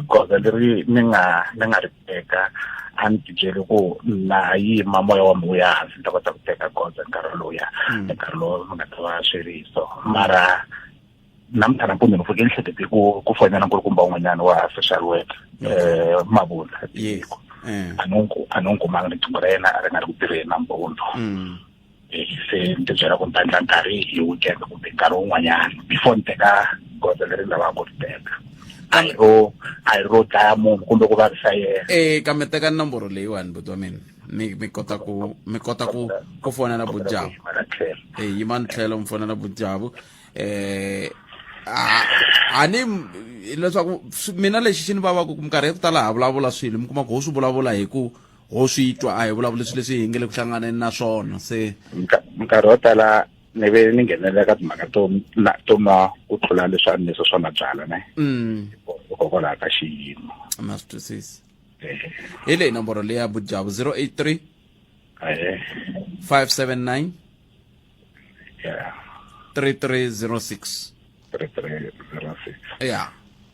goza leri ni nga ni nga ri teka a ni tibyele ku na yima moya wa mi wu ya hansi ni ta kota ku teka goza nkarhi lowuya nkarhi lowu mi nga ta va swi ri so mara namuntlha nampundzu ni pfuke ni hlekete ku ku fonela nkulukumba un'wanyana wa social work Mabunda a no a no kumanga riqingho ra yena a ri nga ri ku tirheni nampundzu. Se ni ti byela ku ni ta endla nkarhi hi weekend kumbe nkarhi wun'wanyana before ni teka goza leri ni lavaka ku ri teka. A hi ro a hi ro dlaya munhu kumbe ku vavisa yena. Eh kambe teka nomboro leyiwani buti wa mina mi mi kota ku mi kota ku ku fonela bujabu. Eh yima ni tlhelo mi fonela bujabu. Eh a ni leswaku mina lexi xi ni vavaka ku minkarhi ya ku tala ha vulavula swilo mi kuma ku ho swi vulavula hi ku ho swi twa a hi vulavuli swilo leswi hi nge le ku hlanganeni na swona se nkarhi wo tala ni ve ni nghenelela ka timhaka to na to nwa ku tlula leswi a ni swa mabyalwa ne hikokwalaho ka xiyimo na swi twisisi hi leyi nomboro leya bujabu 083 579 yeah 3306 3306 yeah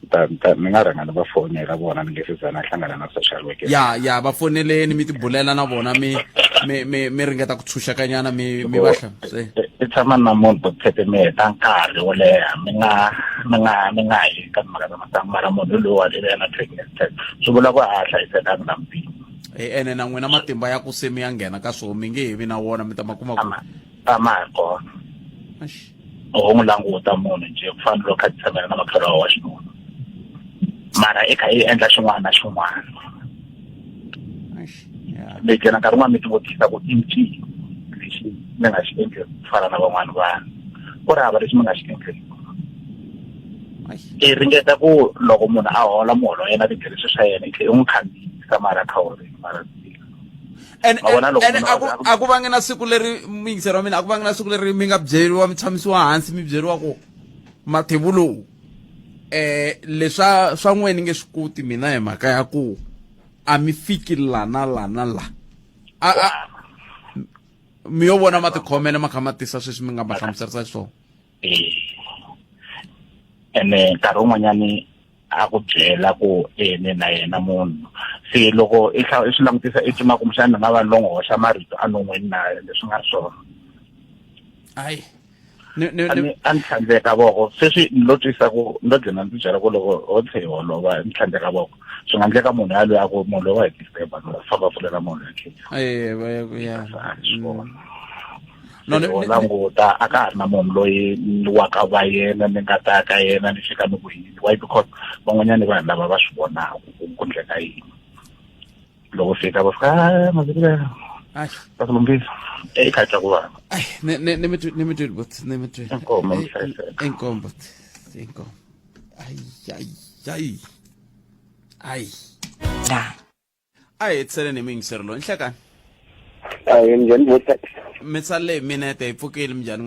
ta ta ni nga rhanga ni va fonela vona ni nge se za na hlangana na social worker ya ya va foneleni mi tibulela na vona mi mi mi mi ringeta ku tshunxekanyana mi mi va se i tshama na munhu bo phete mi heta nkarhi wo leha mi nga mi nga mi nga yi ka timhaka ta masangu mara munhu lowa i ve na pregnancy test swi vula ku a ha hlayisekanga na mpimo ene na n'wina matimba ya ku se mi ya nghena ka swona mi nge he vi na wona mi ta ma kuma ku a ma ha ri kona ho n'wi languta munhu njhe ku fana loko kha tshamela na makhelwa wa xinuna mara i kha i endla xin'wana na xin'wana mi gcina nkarhi wun'wana mi tivutisa ku i ncini lexi mi nga xi endli ku fana na van'wana vanhu ku ri hava lexi mi nga xi endleki i ringeta ku loko munhu a hola muholo wa yena tidyeliso swa yena i tlhela u n'wi khandziyisa mara kha u ri mara and and a ku vangi na siku leri muyingiseri wa mina a ku vangi na siku leri mi nga byeriwa mi tshamisiwa hansi mi byeriwa ku mathevu lowu eh leswa swa n'we ni nge swi koti mina hi mhaka ya ku a mi fiki la na la na la a a mi yo vona matikhomelo ma kha ma tisa sweswi mi nga ma hlamuserisa xiswona ene nkarhi wun'wanyani a ku byela ku ene na yena munhu se loko i i swi langutisa i cima kumbexana ni nga va ni lo n'wi hoxa marito a non'weni na leswi nga ri swona hayi a ni tlhandleka voko sweswi ni lo twisa ku ni lo dlina ndzi byela ku loko ho tlhe hi holova ni tlhandleka voko swi nga endleka munhu yaloye a ku munhu loyi wa hi disturba loyi famba pfulela munhu ya ya No, Se wo languta a ka ha ri na munhu loyi ni wa ka va yena ni nga ta ka yena ni fika ni ku yini why because van'wanyana vanhu lava va swi vonaka ku ku ndleka yini loko fika va fika ah, masiku lero va ku lombisa e kha twa ku vava ni ni ni mi twi ni mi twile buti ni mi twile Inkomo, mhlayiseka. inkomo buti inkomo ai ai ai ai a hi hetiseleni hi muyingiseri loyi nhlekani Ayi njhani bota mi salele hi minete hi pfukile minjhani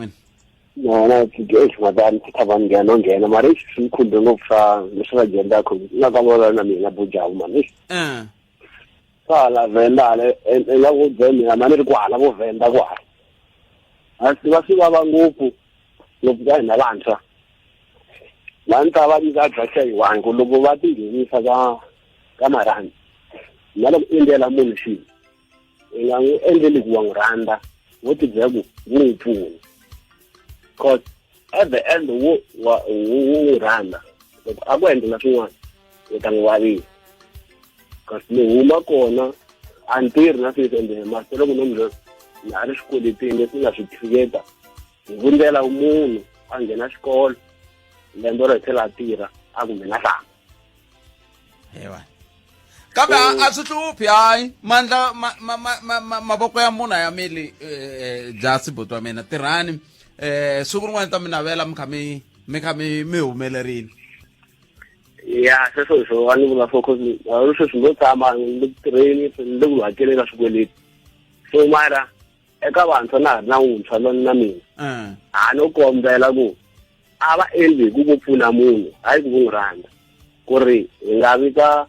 n'wina na pfuke eish madani ti tshama nghena no nghena mara eish swi ni khumbe ngopfu swa leswi va gender ku nga ka vona na mina bojavu mani eish Eh. swa hala venda hala ingaku ku byela mina mani ri ku hala vo venda ku hala a swi va swi vava ngopfu ngopfu ka hina vantshwa la ni ta va nyika advice ya yi-one ku loko va tinghenisa ka ka marhandzu na loko endlela munhu xilo i nga n'wi endleli ku wa n'wi rhandza wo ti byela ku wu n'wi pfuna cause at the end wo wa wu n'wi rhandza loko a ku endlela swin'wana u ta n'wi vavisa cause ni huma kona a ni tirhi na sweswi ende masiku loko no mi na a ri swikweletini leswi nga swi create hi ku ndlela munhu a nghena xikolo lembe ro hetelela a tirha a ku mina hlamba ewa kambe a swi hluphi hayi mandla mavoko ya munhu a ya mili eh, jasi buti wa mina tirhani eh siku rin'wana ta mi navela mi kha mi mi kha mi mi humelerile ya sweswo hi swona ni vula swo cause a sweswi ndo tshama ni le ku tirheni ni le ku hakeleni ka swikweleti so mara eka vantshwa na ha ri na wuntshwa na mina eh. a no kombela ku a va endli hi ku vo pfuna munhu hayi ku vo n'wi rhandza ku ri hi nga vi ka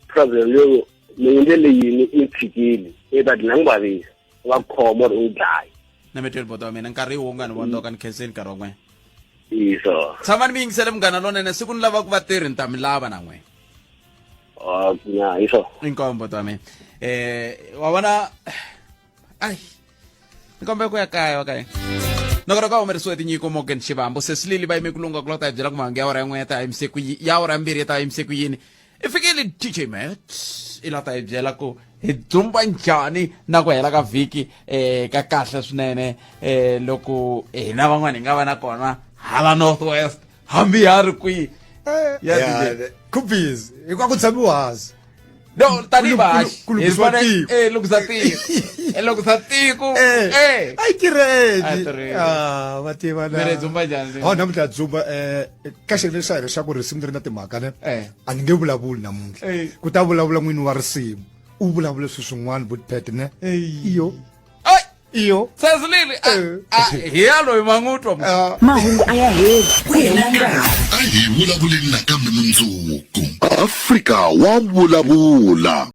problem leyo mi endlele yini i tshikile i ta dlina n'wi vavisa va khoma or u n'wi dlaya na mi tweli boto wa mina nkarhi wo nga ni vondoka ni khenseni nkarhi wa n'wina iso tshamani mi yingisele munghana lonene siku ni lava ku va tirhi ni ta mi lava na n'wina ah, ya iso inkomo boto wa mina eh wa vona ai ni kombela ku ya kaya wa kaya nokota ka humerisiwe tinyiko morgan xivambo sesilili va yime ku lunga ku lava ta hi byela ku mahungu ya awara yin'we ya ta yimise ku ya awara mbirhi ya ta yimise ku yini i fikile dj mat i lava ta hi byela ku hi dzumba njhani na ku hela ka vhiki um ka kahle swinene um loko hina van'wana hi nga va na kona hala north west hambi ha ri kwihi eh, ya ku busy hikuva ku tshamiwa hansi no tanihi vahaxi hi fanele eh lunghisa tiko eh lunghisa tiko eh, eh. A yi tirheni ah va tiva na mere dzumba njhani oh namuntlha dzumba eh ka xirilo xa hina xa ku risimu ri na timhaka ne eh. a ni nge vulavuli namuntlha eh. ku ta vulavula n'wini wa risimu u vulavula swilo swin'wana butpet ne iyo iyo sazilili hi ya loyi mangutwa mahungu a ya heli ku hela nkarhi a hi vulavuleni nakambe mundzuku afrika wa vulavula.